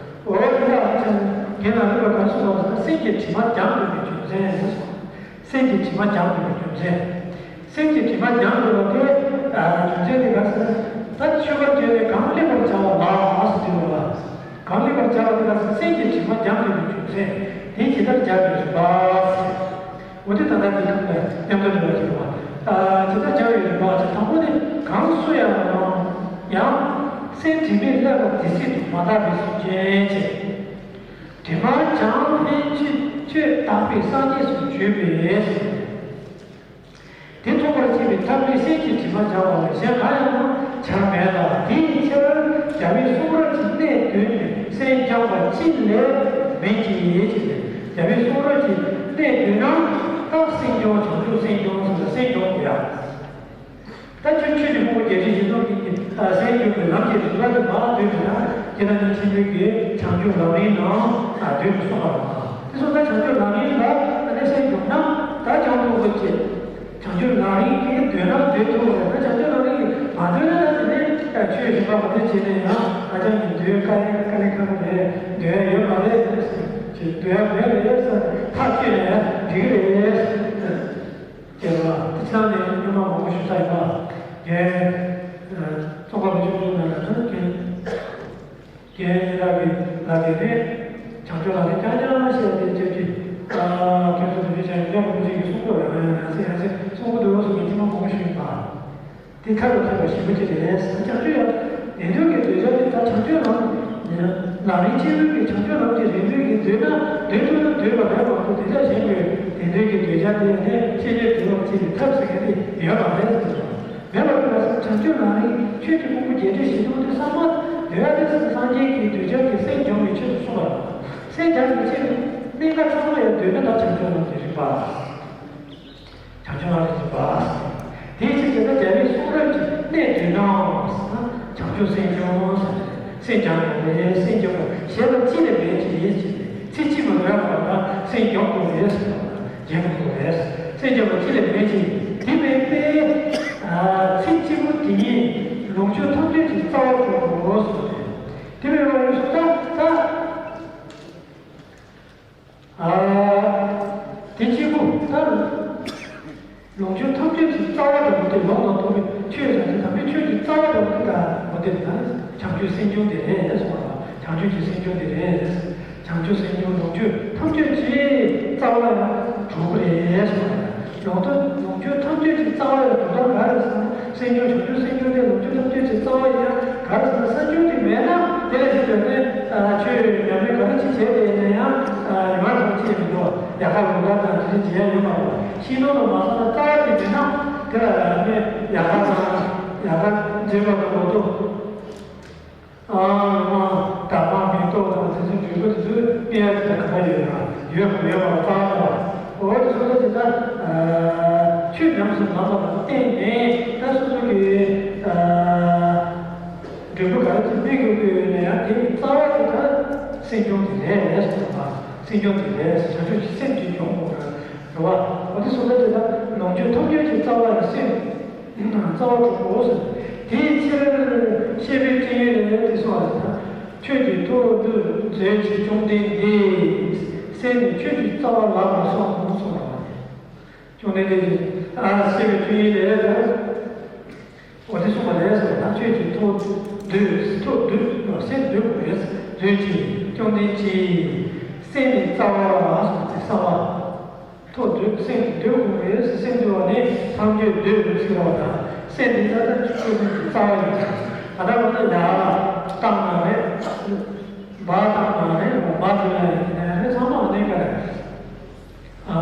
འོ་དེ་ལ་ཨ་ནི་ཆ་ནས་རྒན་ལགས་ཀྱིས་ག་རེ་གསུངས་པ་ཟེར་ན། སེམས་ཀྱི་དྲི་མ་སྦྱང་དགོས་པའི་རྒྱུ་མཚན་ཟེར་སོང་། སེམས་ཀྱི་དྲི་མ་སྦྱང་དགོས་པའི་རྒྱུ་མཚན། སེམས་ཀྱི་དྲི་མ་སྦྱང་དགོས་པ་དེ། ཨ་རྒྱུ་མཚན་དེ་ག་རེ་ཟེར་ན། ད་ཆོས་པར་གྱུར་ནས་གང་སླེབས་པར་བྱ་བ་ལགས་ཟེར་དུས་ལ། གང་སླེབས་པར་བྱ་བ་དེ་ག་རེ་ཟེར་ན། སེམས་ཀྱི་དྲི་མ་སྦྱང་དགོས་པའི་རྒྱུ་མཚན་དེ་ཇི་ལྟར་སྦྱང་དགོས་རིགས་པ་ཟེར། འོ་དེ་ད་ལྟ་འདི་ག་ལ་མཉམ་དུ་འགྲེལ་བ་ཞིག་འདུག་པ། ཨ་ཇི་ལྟར་སྦྱང་དགོས་རིགས་པ་ཟེར། དང་པོ་ནི། གང་སུ་ཡང་ཡང་སེམས་དྲི་མས་བསླད་པ་དེ་སྲིད་དུ་མ་དག་པའི་སེམས་ཅན་ཆེ། དྲི་མ་སྦྱངས་ཕན་ཕྱིར་ཆོས་བརྟག་པས་སངས་རྒྱས་སུ་བརྗོད་པས། དེ་ཐོབ་པར་བྱེད་པའི་ཐབས་ནི་སེམས་ཀྱི་དྲི་མ་སྦྱང་བ་ལས་གཞན་གང་ཡང་བྱར་མེད་ལ། དེའི་ཕྱིར་རྒྱལ་བའི་གསུང་རབ་ཀྱི་གནད་བསྡུས་ནས་སེམས་སྦྱངས་པ་ཅི་ལས་མེད་ཀྱི་ཞེས་པས། རྒྱལ་བའི་གསུང་རབ་ཀྱི་གནད་བསྡུས་ན། ད་སེམས་སྦྱོང་། བྱང་ཆུབ་སེམས་སྦྱོང་ཟེར་ན་སེམས་སྦྱོང་དགོས་ཡ། ད་ཆོས་ཆོས་ཀྱི་ཕུང་པོ་བརྒྱད་ཁྲི་བཞི་སྟོང་གི་སེམས་སྦྱོང་གི་ལམ་གྱི་རིམ་པ་དེ་མར་བསྡུས་པ་ན། དེ་ལ་ནི་ཆེན་པོའི་གི་བྱང་ཆུབ་ལམ་རིམ་ནང་བསྡུས་ནས་གསུངས་པ་རེད། དེ་སོང་ཙང་བྱང་ཆུབ་ལམ་རིམ་ལ་ཨ་ནི་སེམས་སྦྱོང་ན་ད་སྦྱང་ཐུབ་དགོས་ཀྱི། བྱང་ཆུབ་ལམ་རིམ་གྱི་འདོད་ན་འདོད་ཐུབ་རེད། ད་བྱང་ཆུབ་ལམ་རིམ་གྱི་མ་འདོད་ན། ད་དེ་ནས་ཆོས་གཞན་པ་མ་འདོད་བྱས་ནས་ཡང་ཨ་ཅག་གི་འདོད་དཀའ་ལས་དཀའ་ལས་ཁག་པོ་རེད། འདོད་ཡ་ཡོད་མ་རེད་ཟེར། ཅིག་འདོད་ཡ་མེད་རེད་ཟེར། ཐག་གཅོད་ནས་འགྲིག་གི་རེད་ཟེར། ཅེས་པ་དེ་ཚང་ནས་སྙན་མ་མང་པོ་ཞུ་ས་ཡིན་པ། རྒན་ཙོང་ཁ་པ་ཆུང་ཆུང་ནང་ལ་ད་རྒན་རྒན་ཉི་ར་གི་ལ་དེ་རེད། བྱང་ཆུབ་ལ་དེ་རྐྱང་རྐྱང་བཤད་དེ་ཅེས་ཀྱི། ཨ་དེ་ཚོ་དེ་འདྲའི་བྱ་ཡིན་ཀྱང་མང་པོ་ཞིག་གིས་གསུང་གི་ཡོད། ཡང་ཡང་སེ་ཡང་སེ་གསུང་གི་འདུག་ཟེར་ནས་སྙན་མ་མང་པོ་ཞུས་ཡིན་པ། དེ་ཐབས་ལ་མཁས་པ་ཞེ་པོ་ཅིག་རེད། བྱང་ཆུབ་ཡང་དེ་འདོད་ཀྱི་འདོད་བྱ་དེ་ད་བྱང་ཆུབ་ལམ་ལམ་རིམ་སྤྱི་བོའི་གི་བྱང་ཆུབ་ལམ་གྱི་རིམ་པའི་གི་འདོད་ན་འདོད་ཐུབ་ན་འདོད་པ་རེད་མ་གཏོགས། དེ་འདྲ་གཞན་པའི་དེ་འདོད་ཀྱི་འདོད་བྱ་དེ་ནི་ཤེས་བྱའི་དུས་ལ་བྱེད་པའི་ཐབས་ཟེར་མཁན་དེ་ཡོད་མ་རེད་ཟེར་གྱི་འདུག་མེད་པ་དེ་ལ་བྱང་ཆུབ་ལམ་རིམ་ཆོས་ཀྱི་ཕུང་པོ་བརྒྱད་ཁྲི་བཞི་སྟོང་དེ་ཚང་མ་འདོད་ཡ་དེ་སངས་རྒྱས་ཀྱི་འདོད་ཆགས་ཀྱི་སེམས་སྦྱོང་བའི་ཆེད་དུ་གསུངས་པ་རེད། སེམས་སྦྱང་བའི་ཆེད་དུ་གནད་འགག་ཚང་མ་ཡང་འདོད་ན་ད་བྱང་ཆུབ་ལམ་གྱི་རིམ་པ། བྱང་ཆུབ་ལམ་རིམ་པ། དེའི་ཕྱིར་དེ་ལྟ་བུའི་གསུང་རབ་ཀྱི་གནད་བསྡུས་ནའང་ཟེར་ན། བྱང་ཆུབ་སེམས་སྦྱོང་ཟེར་ནས། སེམས་སྦྱང་དགོས་པས་སེམས་སྦྱོང་དགོས། གཞན་ལ་ཅི་ལས་མེད་ཅེས་ཡིད་ཆེས་ཏེ། ཚེ་གཅིག་མ་ལོན་པར་ན་སེམས་སྦྱོང་དགོས་པས་ཟེར་བ་ལ་རྗེད་མི་དགོས་པས། སེམས་སྦྱོང་བ་ཅི་ལས་མེད་ཅེས། དེ་མེད་པས་ཚེ་གཅིག་པུ་དེ་ཉིད་ལོངས་སྤྱོད་ཐམས་ཅད་ཀྱི་རྩ་བ་གྲུབ་དགོས་ཟེར་ཏེ། དེ་མེད་པ་ཡིན་སོང་ཙང་ད། ཨ། དེ་གཅིག་པུ་ལྟར། ལོངས་སྤྱོད་ཐམས་ཅད་ཀྱི་རྩ་བ་དང་པོ་དེ་ལོངས་དང་སྟོང་པའི་ཆོས་ཟེར་ཏེ། དམ་པའི་ཆོས་ཀྱི་རྩ་བ་དང་པོ་དེ་དང་པོ་དེ་ལ་བྱང་ཆུབ་སེམས་སྦྱོང་དེ་རེད་གསུངས་པ། བྱང་ཆུབ་ཀྱི་སེམས་སྦྱོང་དེ་རེད། བྱང་ཆུབ་སེམས་སྦྱོང་ལོངས་སྤྱོད་ཐམས་ཅད་ཀྱི་རྩ་བ་ཡང་གྲུབ་པ་རེད་གསུངས་པ། ལོངས་སྤྱོད་ལོངས་སྤྱོད་ཐམས་ཅད་ཀྱི་རྩ་བ་ཡང་གྲུབ་སྟངས་ག་རེ་ཟེར་ན། སེམས་སྦྱོང་བྱང་ཆུབ་སེམས་སྦྱོང་དེ་ལོངས་སྤྱོད་ཐམས་ཅད་ཀྱི་རྩ་བ་ཡིན་ཡང་། ག་རེ་ཟེར་ན་སེམས་སྦྱོང་དེ་མེད་ན་དེ་ལས་ཤེས་པའི་ནི་ཆོས་ཉམས་ལེན་ག་རེ་ཅི་བྱས་ཏེ་ཡིན་ན་ཡང་ཉི་མ་རང་ཅི་ཡང་མི་འདུག་ཡལ་ག་ལོ་འདབ་དང་དེ་འདྲ་བྱེད་ཡ་ཡོད་མ་རེད། ཤིང་སྡོང་དུ་མ་སོང་ན་རྩ་བ་དེ་མེད་ན་དེ་ལ་ནི་ཡལ་ག་དང་ཡལ་ག་འདྲེས་པ་དང་ལོ་ཏོག་ཨ་ལོ་མ་འདབ་མ་མེ་ཏོག་དང་དེ་ཚོའི་འབྲས་བུ་དེ་ཚོའི་སྨིན་ཡ་དེ་ལ་ག་རེ་ཡོད་ན་ཡོད་ཡོད་པ་རྩ་བ་རེད། འོ་དེ་སོ་སོ་དེ་ལྟར་ཆོས་ཉམས་སུ་བླངས་པ་ལ་བརྟེན་ནས་ད་སོ་སོ་གི་འབྲས་བུ་ག་རེ་ཅིག་སྨིན་དགོས་ཀྱི་ཡོད་ན་ཡང་དེའི་རྩ་བ་དེ་ད་སེམས་སྦྱོང་དེ་རེད་ཟེར་བ། སེམས་སྦྱོང་དེ་རེད་ཟེར། བྱང་ཆུབ་ཀྱི་སེམས་ཀྱི་སྦྱོང་དགོས་རེད་བ། འོ་དེ་སོ་སོ་དེ་ལྟར་ལོངས་སྤྱོད་ཐམས་ཅད་ཀྱི་རྩ་བ་ཡི་སེམས། རྩ་བ་གྲུབ་དགོས་ཟེར། དེའི་ཕྱིར་བཤེས་པའི་སྤྲིངས་ཡིག་ལས་དེ་གསུངས་པ་ལྟར། ཆོས་ཀྱི་ཐོག་ཏུ་མཛོད་ཅིག་བཅོམ་ལྡན་འདས། སེམས་ནི་ཆོས་ཀྱི་རྩ་བ་ལག་ཏུ་སོང་གསུངས་པ་རེད། བཅོམ་ལྡན་འདས་ཀྱིས་ཨ་བཤེས་པའི་སྤྲིངས་ཡིག་ལས་དེ། འོ་དེ་གསུངས་པ་ལས་ཟེར་ན། ཆོས་ཀྱི་ཐོག་ཏུ་སྡོད། ཐོག་སྡོད་སེམས་སྡོད་དགོས་པས། མཛོད་ཅིག་བཅོམ་ལྡན་གྱི་སེམས་ནི་རྩ་བ་ལ་སོང་སྟེ་གསང་བ། ཐོག་སྡོད་སེམས་སྡོད་དགོས་པས། སེམས་སྡོད་པ་ནི་ཐམས་ཅད་སྡོད་ཟེར་བ་དང་། སེམས་འདི་ད་ལྟ་ཆོས་ཀྱི་རྩ་བ་ཡིན། ད་ལྟ་ཁོ་ན་ཡར་བཏང་ན་རེད། འབར་བཏང་ན་རེད། མར་ཐོན་ན་རེད། ཚང་མ་གནས་ག་རེད། ཨ།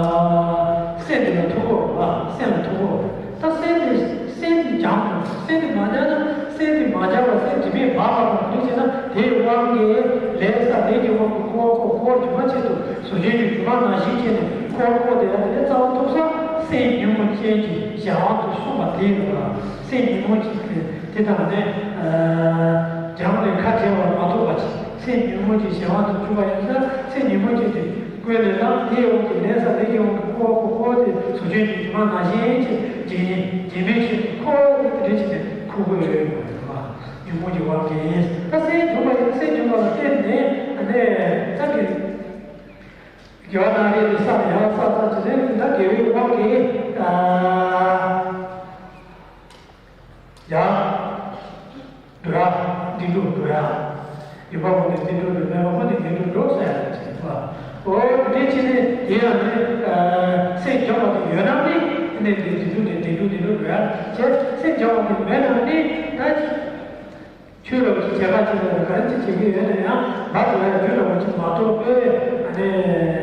སེམས་འདི་ལ་ཐུག་གོ་རེད་པ། སེམས་ལ་ཐུག་གོ་རེད། ད་སེམས་འདི་སེམས་འདི་སྦྱང་དགོས། སེམས་འདི་མ་སྦྱངས་ན། སེམས་འདི་མ་སྦྱངས་པར་སེམས་དྲི་མས་སྦགས་པ་དང་དེ་བྱས་ན་དེའི་དབང་གིས་ལས་བསགས། ལས་ཀྱི་དབང་གིས་འཁོར་བར་འཁོར། འཁོར་བ་སྒྱུ་མ་ཆེད་དུ་གཟུགས་ཅན་གྱི་སྒྱུ་མ་ནང་བཞིན་བྱས་ནས་འཁོར་བར་འཁོར་བསྡད་ཡ་དེ་ནས་རྩ་བ་ཐུག་ས་ སེམས་ཉོན་མོངས་ཅན་གྱི་གཞན་དབང་དུ་སོང་བ་དེ་ཡིན་པ། སེམས་ཉོན་མོངས་ཅན་གྱི་དེ་དང་ནི། སྦྱངས་ནས་ཁ་བྲལ་བར་མ་ཐོགས་པ་ཅིག་སེམས་ཉོན་མོངས་ཀྱི་གཞན་དབང་དུ་གྱུར་པ་ཡིན་ན། སེམས་ཉོན་མོངས་ཅན་གྱི་ཀུན་ནས་ལ་དེའི་དབང་གིས་ལས་ས་ལས་ཀྱི་དབང་གིས་འཁོར་བ་འཁོར་བའི་བཟོ་ཆེན་གྱི་སྒྱུ་མ་ནང་བཞིན་གྱི་བརྗེད་ཉེས་བརྗེད་མེད་ཆོས་ཀྱི་འཁོར་བ་དེ་དེ་འདྲ་བྱས་ནས་འཁོར་གྱི་ཡོད་པ་རེད་པ། ཉོན་མོངས་ཀྱི་དབང་གིས། ད་སེམས་བྱུང་བ་ཡིན། སེམས་བྱུང་བ་ལ་བརྟེན་ནས་ཨ་ནི་ཙམ་གྱི། དགེ་བ་རྣམ་རིག་གི་ས་ལ་ཡང་ས་ས་ཅི་ཟེར་ན་ད་དགེ་བའི་དབང་གིས། ཨ། ཡང་། འགྲོ་ཡ། འདི་འགྲོ་འགྲོ་ཡ། ཡོད་པ་པོ་ནི་འདི་འགྲོ་འགྲོ་མེད་པ་པོ་ནི་འདི་འགྲོ་འགྲོ་ཟེར་ཡ་ཅིག་བ། འོ་དེ་ཕྱིན་ནས་དེ་ཡང་ནི། སེམས་སྦྱངས་པ་དེ་ཡོད་ན་ནི་ནི་འདི་འདི་འགྲོ་ནི་འདི་འགྲོ་འདི་འགྲོ་འགྲོ་ཡ་བྱས། སེམས་སྦྱངས་པ་དེ་མེད་ན་ནི་ད། ཆོས་རབ་ཀྱི་བྱེད་པ་ཅིག་ལ་ག་རེ་ཅིག་བྱེད་ཀྱི་ཡོད་ན་ཡང་མ་འགྲོ་ཡ་རྒྱུ་ར་བ་ཅིག་མ་གཏོགས་པས་ཨ་ནི་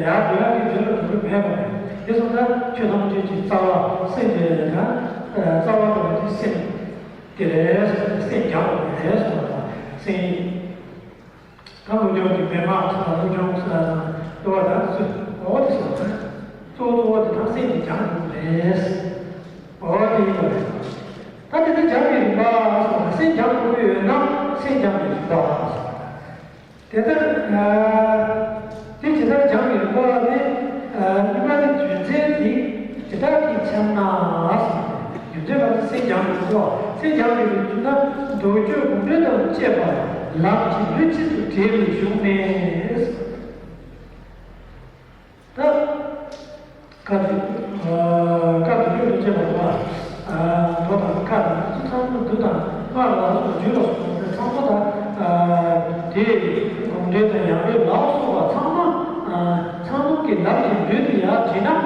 ཡར་འགྲོ་ཡ་གི་རྒྱུ་ར་འགྲོ་གི་མེད་པ་རེད། དེ་སོང་ཙང་ཆོས་ཐམས་ཅད་ཀྱི་རྩ་བ་སེམས་དེ་རེད་ད། རྩ་བ་དང་དེ་སེམས་དེ་རེད། སེམས་སྦྱངས་པ་དེ་རེད་སོང་ཙང་སེམས། ད་བློ་སྦྱོང་གི་མན་ངག་ཚོ་ལ་བློ་སྦྱོང་ཟེར་ཡ་དང་གཙོ་བོ་དང་ཚུལ་འོ་དེ་སོང་ཙང་གཙོ་བོ་གཙོ་བོ་དེ་དག་སེམས་ཀྱི་སྦྱང་དགོས་རེད། འོ་དེ་ཡིན་པ་རེད། ད་དེ་ཚོ་སྦྱང་གི་རིམ་པ་སོགས་ལ་སེམས་སྦྱང་དགོས་ཀྱི་ཡོད་ན་སེམས་སྦྱང་གི་རིམ་པ་སོགས། དེ་ལྟར། དེ་ཇི་ལྟར་སྦྱང་གི་རིམ་པ་ནི། གཉིས་པ་ནི་རྒྱུ་མཚན་དེ་ཇི་ལྟར་གྱི་འཆར་ན་སོགས། རྒྱུ་མཚན་པ་ནི་སེམས་སྦྱང་གི་རིམ་པ། སེམས་སྦྱང་གི་རིམ་པ་ན་མདོ་རྒྱུད་དགོངས་འགྲེལ་དང་བཅས་པ་ལམ་གྱི་ལུས་གཅིག་ཏུ་འདྲེས་པའི་གཞུང་ནས། ད། བཀའ་བརྒྱུད། བཀའ་བརྒྱུད་དུ་བཅས་པ་ལ། མདོ་དང་ཁ་དང་ཚིག་ཚང་མ་བསྡུ་དང་སྔགས་ལ་སོགས་རྒྱུད་ལ་སོགས་པ་ཚང་མ་དང་། དེའི་དགོངས་འགྲེལ་དང་ཡང་འགྲེལ་ལ་སོགས་པ་ཚང་མ། ཚང་མ་གི་ལམ་གྱི་ལུས་དེ་ཡར་དྲིལ་ན།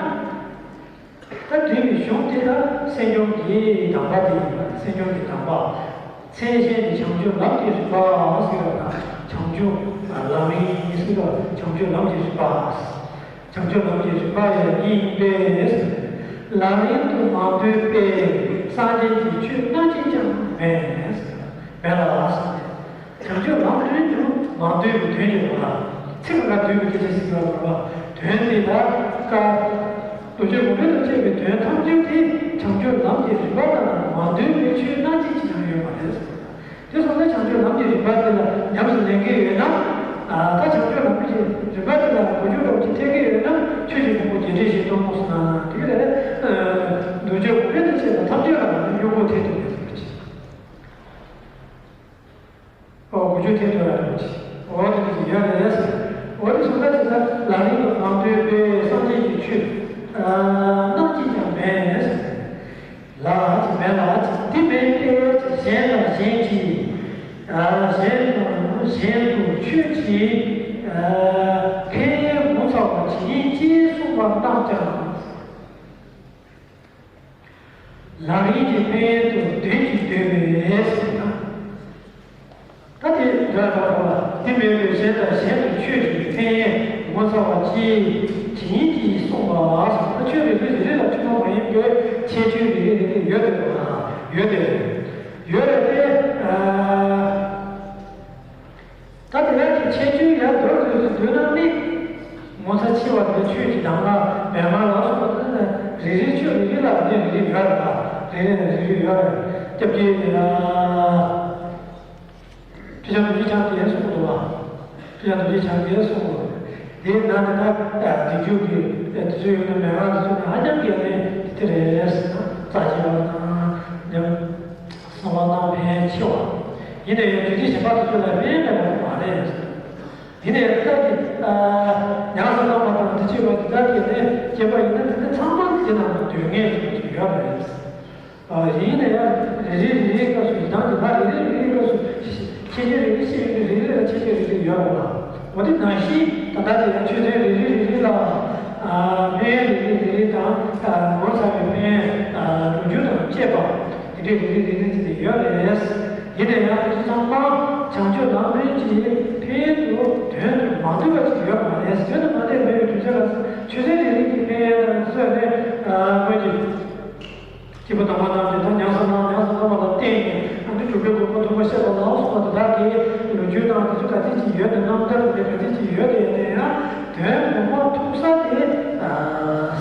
ད་དེ་ནི་གཞུང་དེ་ལ་སེམས་སྦྱོང་གི་གདམས་པ་དེ་ཡིན་པ། སེམས་སྦྱོང་གི་གདམས་པ། མཚན་གཞན་ནི་བྱང་ཆུབ་ལམ་གྱི་རིམ་པ་ཟེར་བ་དང་། བྱང་ཆུབ་ལམ་རིམ་ཟེར་བ། བྱང་ཆུབ་ལམ་གྱི་རིམ་པ། བྱང་ཆུབ་ལམ་གྱི་རིམ་པ་ཡང་ཡིན་པས། ལམ་རིམ་དུ་མ་འདུས་པའི་སངས་རྒྱས་ཀྱི་ཆོས་སྣ་གཅིག་ཀྱང་མེད། མེད་ལ་ཟེར་ཏེ། བྱང་ཆུབ་ལམ་རིམ་དུ་མ་འདུས་པའི་དོན་ཡོད་པ། ཚིག་ལ་འདུས་པའི་སྐད་ཆ་ཞིག་ཡོད་པ། དོན་དེ་ལ་བཀའ། མདོ་རྒྱུད་དགོངས་འགྲེལ་དང་བཅས་པའི་དོན་ཐམས་ཅད་དེ་བྱང་ཆུབ་ལམ་གྱི་རིམ་པ་དང་མ་འདུས་པའི་ཆོས་སྣ་གཅིག་ཀྱང་ཡོད་པ་རེད། དེ་སོང་ཙང་བྱང་ཆུབ་ལམ་གྱི་རིམ་པ་དེ་ལ་ཉམས་སུ་ལེན་གྱི་ཡོད་ན། ད་བྱང་ཆུབ་ལམ་གྱི་རིམ་པ་དེ་ལ་གོ་རྒྱུ་འདྲ་པོ་ཅིག་ཐེབས་ཀྱི་ཡོད་ན། ཆོས་ཀྱི་ཕུང་པོ་རྒྱས་འགྲེལ་བཞི་སྟོང་གསུངས་ན་དེ་ག་རེད། མདོ་རྒྱུད་དགོངས་འགྲེལ་དང་བཅས་པ་ཐམས་ཅད་ལ་སྙིང་པོ་ཐེབས་ཐུབ་པའི་ཚུལ་གྱིས། ཨོ་གོ་རྒྱུ་ཐེབས་ཐུབ་ཡ་འདྲ་པོ་ཅིག་འོ་དེ་འདྲ་ཅིག་ཡོད་རེད། འོ་དེ་སོང་ཙང་ཇི་ལྟར་ལམ་རིམ་དུ་མ་འདུས་པའི་སངས་རྒྱས་ཀྱི་ཆོས་སྣ་གཅིག་ཀྱང་མེད། ལ་ཅིག་མེད་ལ་ཅིག་འདི་མེད་པས་གཞན་དང་གཞན་གྱིས། གཞན་དང་གཞན་དུ་ཆོས་ཀྱི་ཕན་ཡོན་ངོ་མཚར་བ་ཇི་སྙེད་ཅེས་གསུངས་པ་རྣམས་ཀྱང་། ལམ་རིམ་གྱི་ཕན་ཡོན་དུ་དོན་གྱིས་འདོད་པས་ཟེར་ན། ད་དེ་འདྲ་འདྲ་པོ་ལ་འདི་མེད་པས་གཞན་དང་གཞན་དུ་ཆོས་ཀྱི་ཕན་ཡོན་ངོ་མཚར་བ་ཅི་ཇི་སྙེད་ཅིག་གསུངས་པ་ཟེར་ན། ཆོས་རེ་རེ་རེ་རེ་ལ་ཐུན་མོང་མ་ཡིན་པའི་ཁྱད་ཆོས་རེ་རེ་རེ་རེ་ཡོད་དེ་ཡོད་དེ་ཡོད་རེད་དེ། ད་དེ་ཡང་གི་ཁྱད་ཆོས་ཡང་མདོར་བསྡུས་སུ་བསྡུས་ན་ནི། ངོ་མཚར་ཆེ་བ་དེ་ཆོས་ཀྱི་གདམས་ངག་མན་ངག་ལ་སོགས་པ་དེ་རེ་རེ་ཆོས་རེ་རེ་ལ་ནི་རེ་རེ་ཡོད་རེད་པ། རེ་རེ་ལ་རེ་རེ་ཡོད་རེད། སྐྱབས་རྗེ་ཁྲི་བྱང་རྡོ་རྗེ་འཆང་གིས་གསུངས་འདུག་པ། ཁྲི་བྱང་རྡོ་རྗེ་འཆང་གིས་གསུངས་འདུག་དེའི་ནང་ནས་ད་སྡིག་སྒྲིབ་ཀྱི་དེ་ཚོ་ཡོད་ན་མན་ངག་དེ་ཚོ་ནི་ཧ་ཅང་གི་ནི་དེ་རེད་ཟེར་ན་རྩ་ཆེ་བ་དང་ཉམས། གསང་བ་རྣམས་ཕན་ཆེ་བ། ཡིན་ན་ཡང་རྒྱུད་སྡེ་གཞན་པ་དེ་ཚོ་ལ་ཕན་མེད་པ་མ་རེད། ཡིན་ན་ཡང་ད་ཀྱི་ཉམས་སུ་བླངས་པ་དང་དེ་བྱས་པ་དེ་དག་གིས་ནི་སྐྱེས་པ་ཡིན་ན་དེ་ཚོ་ཚང་མ་དེ་ནང་དུ་འདོད་མཁན་ཞིག་ཡོད་པ་རེད། ཡིན་ན་ཡང་རེ་རེ་རེ་རེའི་སྐབས་སུ་ཡི་དམ་གྱི་ལྷ་རེ་རེ་རེ་རེའི་སྐབས་སུ་ཁྱད་ཆོས་རེ་རེ་ཤེས་ཡོན་གྱི་རེ་རེ་ལ་ཁྱད་ཆོས་རེ་རེ་ཡོད་པ་ལ། འོ་དེ་ནང་བཞིན་ད་ལྟ་དེ་ཡང་ཆོས་ཚན་རེ་རེ་རེ་རེ་ལ་ཕན་ཡོན་རེ་རེ་རེ་རེ་དང་ངོ་མཚར་བའི་ཕན་ཡོན་ལོ་རྒྱུས་དང་བཅས་པ། དེ་འདྲའི་རིགས་རིགས་རིགས་ཅིག་དེ་ཡོད་རེད། ཡིན་ན་ཡང་དེ་ཚོ་ཚང་མ་བྱང་ཆུབ་ལམ་རིམ་གྱི་ཕན་ཡོན་དུ་དོན་དུ་མ་འདུས་པ་ཅིག་ཡོད་མ་རེད། དོན་དུ་མ་འདུས་པའི་དུས་ཚོད་ལ་ཆོས་ཚན་རེ་རེ་གི་ཕན་ཡོན་དང་བཟོས་ནས་སྔོན་གྱི་སྐྱེས་བུ་དམ་པ་རྣམས་ཀྱིས་ད་ཉམས་སུ་བླངས་ཉམས་སུ་བླངས་པ་ལ་བརྟེན་ནས་ཨ་ནི་གྲུབ་པའི་གོ་འཕང་ཐོབ་པར་བཤད་པ་ལ་སོགས་པ་དེ་དག་གི་ལོ་རྒྱུས་དང་དེ་ཚོ་ག་ཚད་ཅིག་ཡོད་དེ་རྣམ་ཐར་དེ་ག་ཚད་ཅིག་ཡོད་དེ་ཡིན་ན་ཡང་དོན་ངོ་མ་ཐུག་ས་དེ་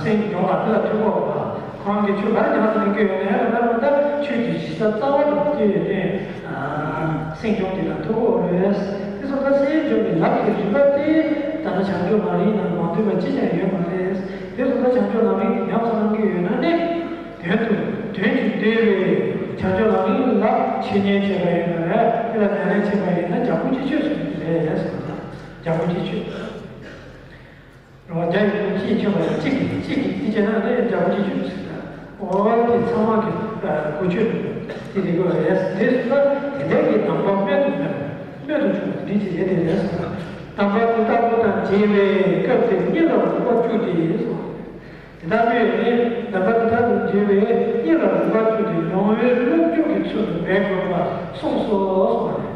སེམས་སྦྱོང་བ་དེ་ལ་ཐུག་གོ་བ། ཁོང་གིས་ཆོས་ག་རེ་ཉམས་སུ་ལེན་གྱི་ཡོད་ན་ཡང་ད་ལྟ་ཆོས་ཀྱི་གཞི་རྩ་རྩ་བ་དང་བསྟུན་ཡོད་དེ། སེམས་བྱུང་དེ་དང་ཐུག་གོ་རེད། དེ་སོང་ཙང་སེམས་བྱུང་གི་ལམ་གྱི་རིམ་པ་དེ་ད་ལྟ་བྱང་ཆུབ་ལམ་རིམ་ནང་མ་འདུས་པ་ཅི་ཡང་ཡོད་མ་རེད། དེ་སོང་ཙང་བྱང་ཆུབ་ལམ་རིམ་དེ་ཉམས་སུ་བླང་གི་ཡོད་ན་ནི། དོན་དུ་དོན་གྱིས་བསྡུས་པའི་བྱང་ཆུབ་ལམ་རིམ་ལ་འཆད་ཉན་བྱས་པ་ཡིན་ན་རེད། དེ་ལ་ཉམས་ལེན་བྱས་པ་ཡིན་ན་རྒྱལ་པོ་གཅིག་ཆོད་ཟེར་གྱི་རེད་ཟེར་བ་དང་། རྒྱལ་པོ་གཅིག་ཆོད། རེད་བ། རྒྱ་ཡི་གུ་གཅིག་ཆོད་པ་ཡང་གཅིག་གིས་གཅིག་གིས་གཅིག་བྱས་ན་ནི་རྒྱལ་པོ་གཅིག་ཆོད་ཟེར་ད། འོ་དེ་ཚང་མ་གི་གུ་ཆོད་དེ་རིགས་པ་རེད། དེ་སོང་ཙང་དེ་འདྲ་གི་སྡོམ་པ་རྨད་དུ་མེད་པ། རྨད་དུ་བྱུང་བ་འདི་ཅི་རེད་དེ་རེད་ཟེར་ན། སྡོམ་པ་དེ་ལྟ་བུ་དང་བྱེད་པའི་སྐབས་དེར་གཉེན་ལ་རོགས་པ་བཅུག་སྟེ་གསུངས། དེ་ལྟ་བུའི་ནི་སྡོམ་པ་དེ་ལྟ་བུ་བྱེད་པའི་གཉེན་ལ་རོགས་པ་བཅུག་སྟེ་ཡོང་བའི་སློབ་སྦྱོང་གི་ཚུལ་དུ་འབད་དགོས་པ་གསུངས་སོ་གསུངས་པ་རེད།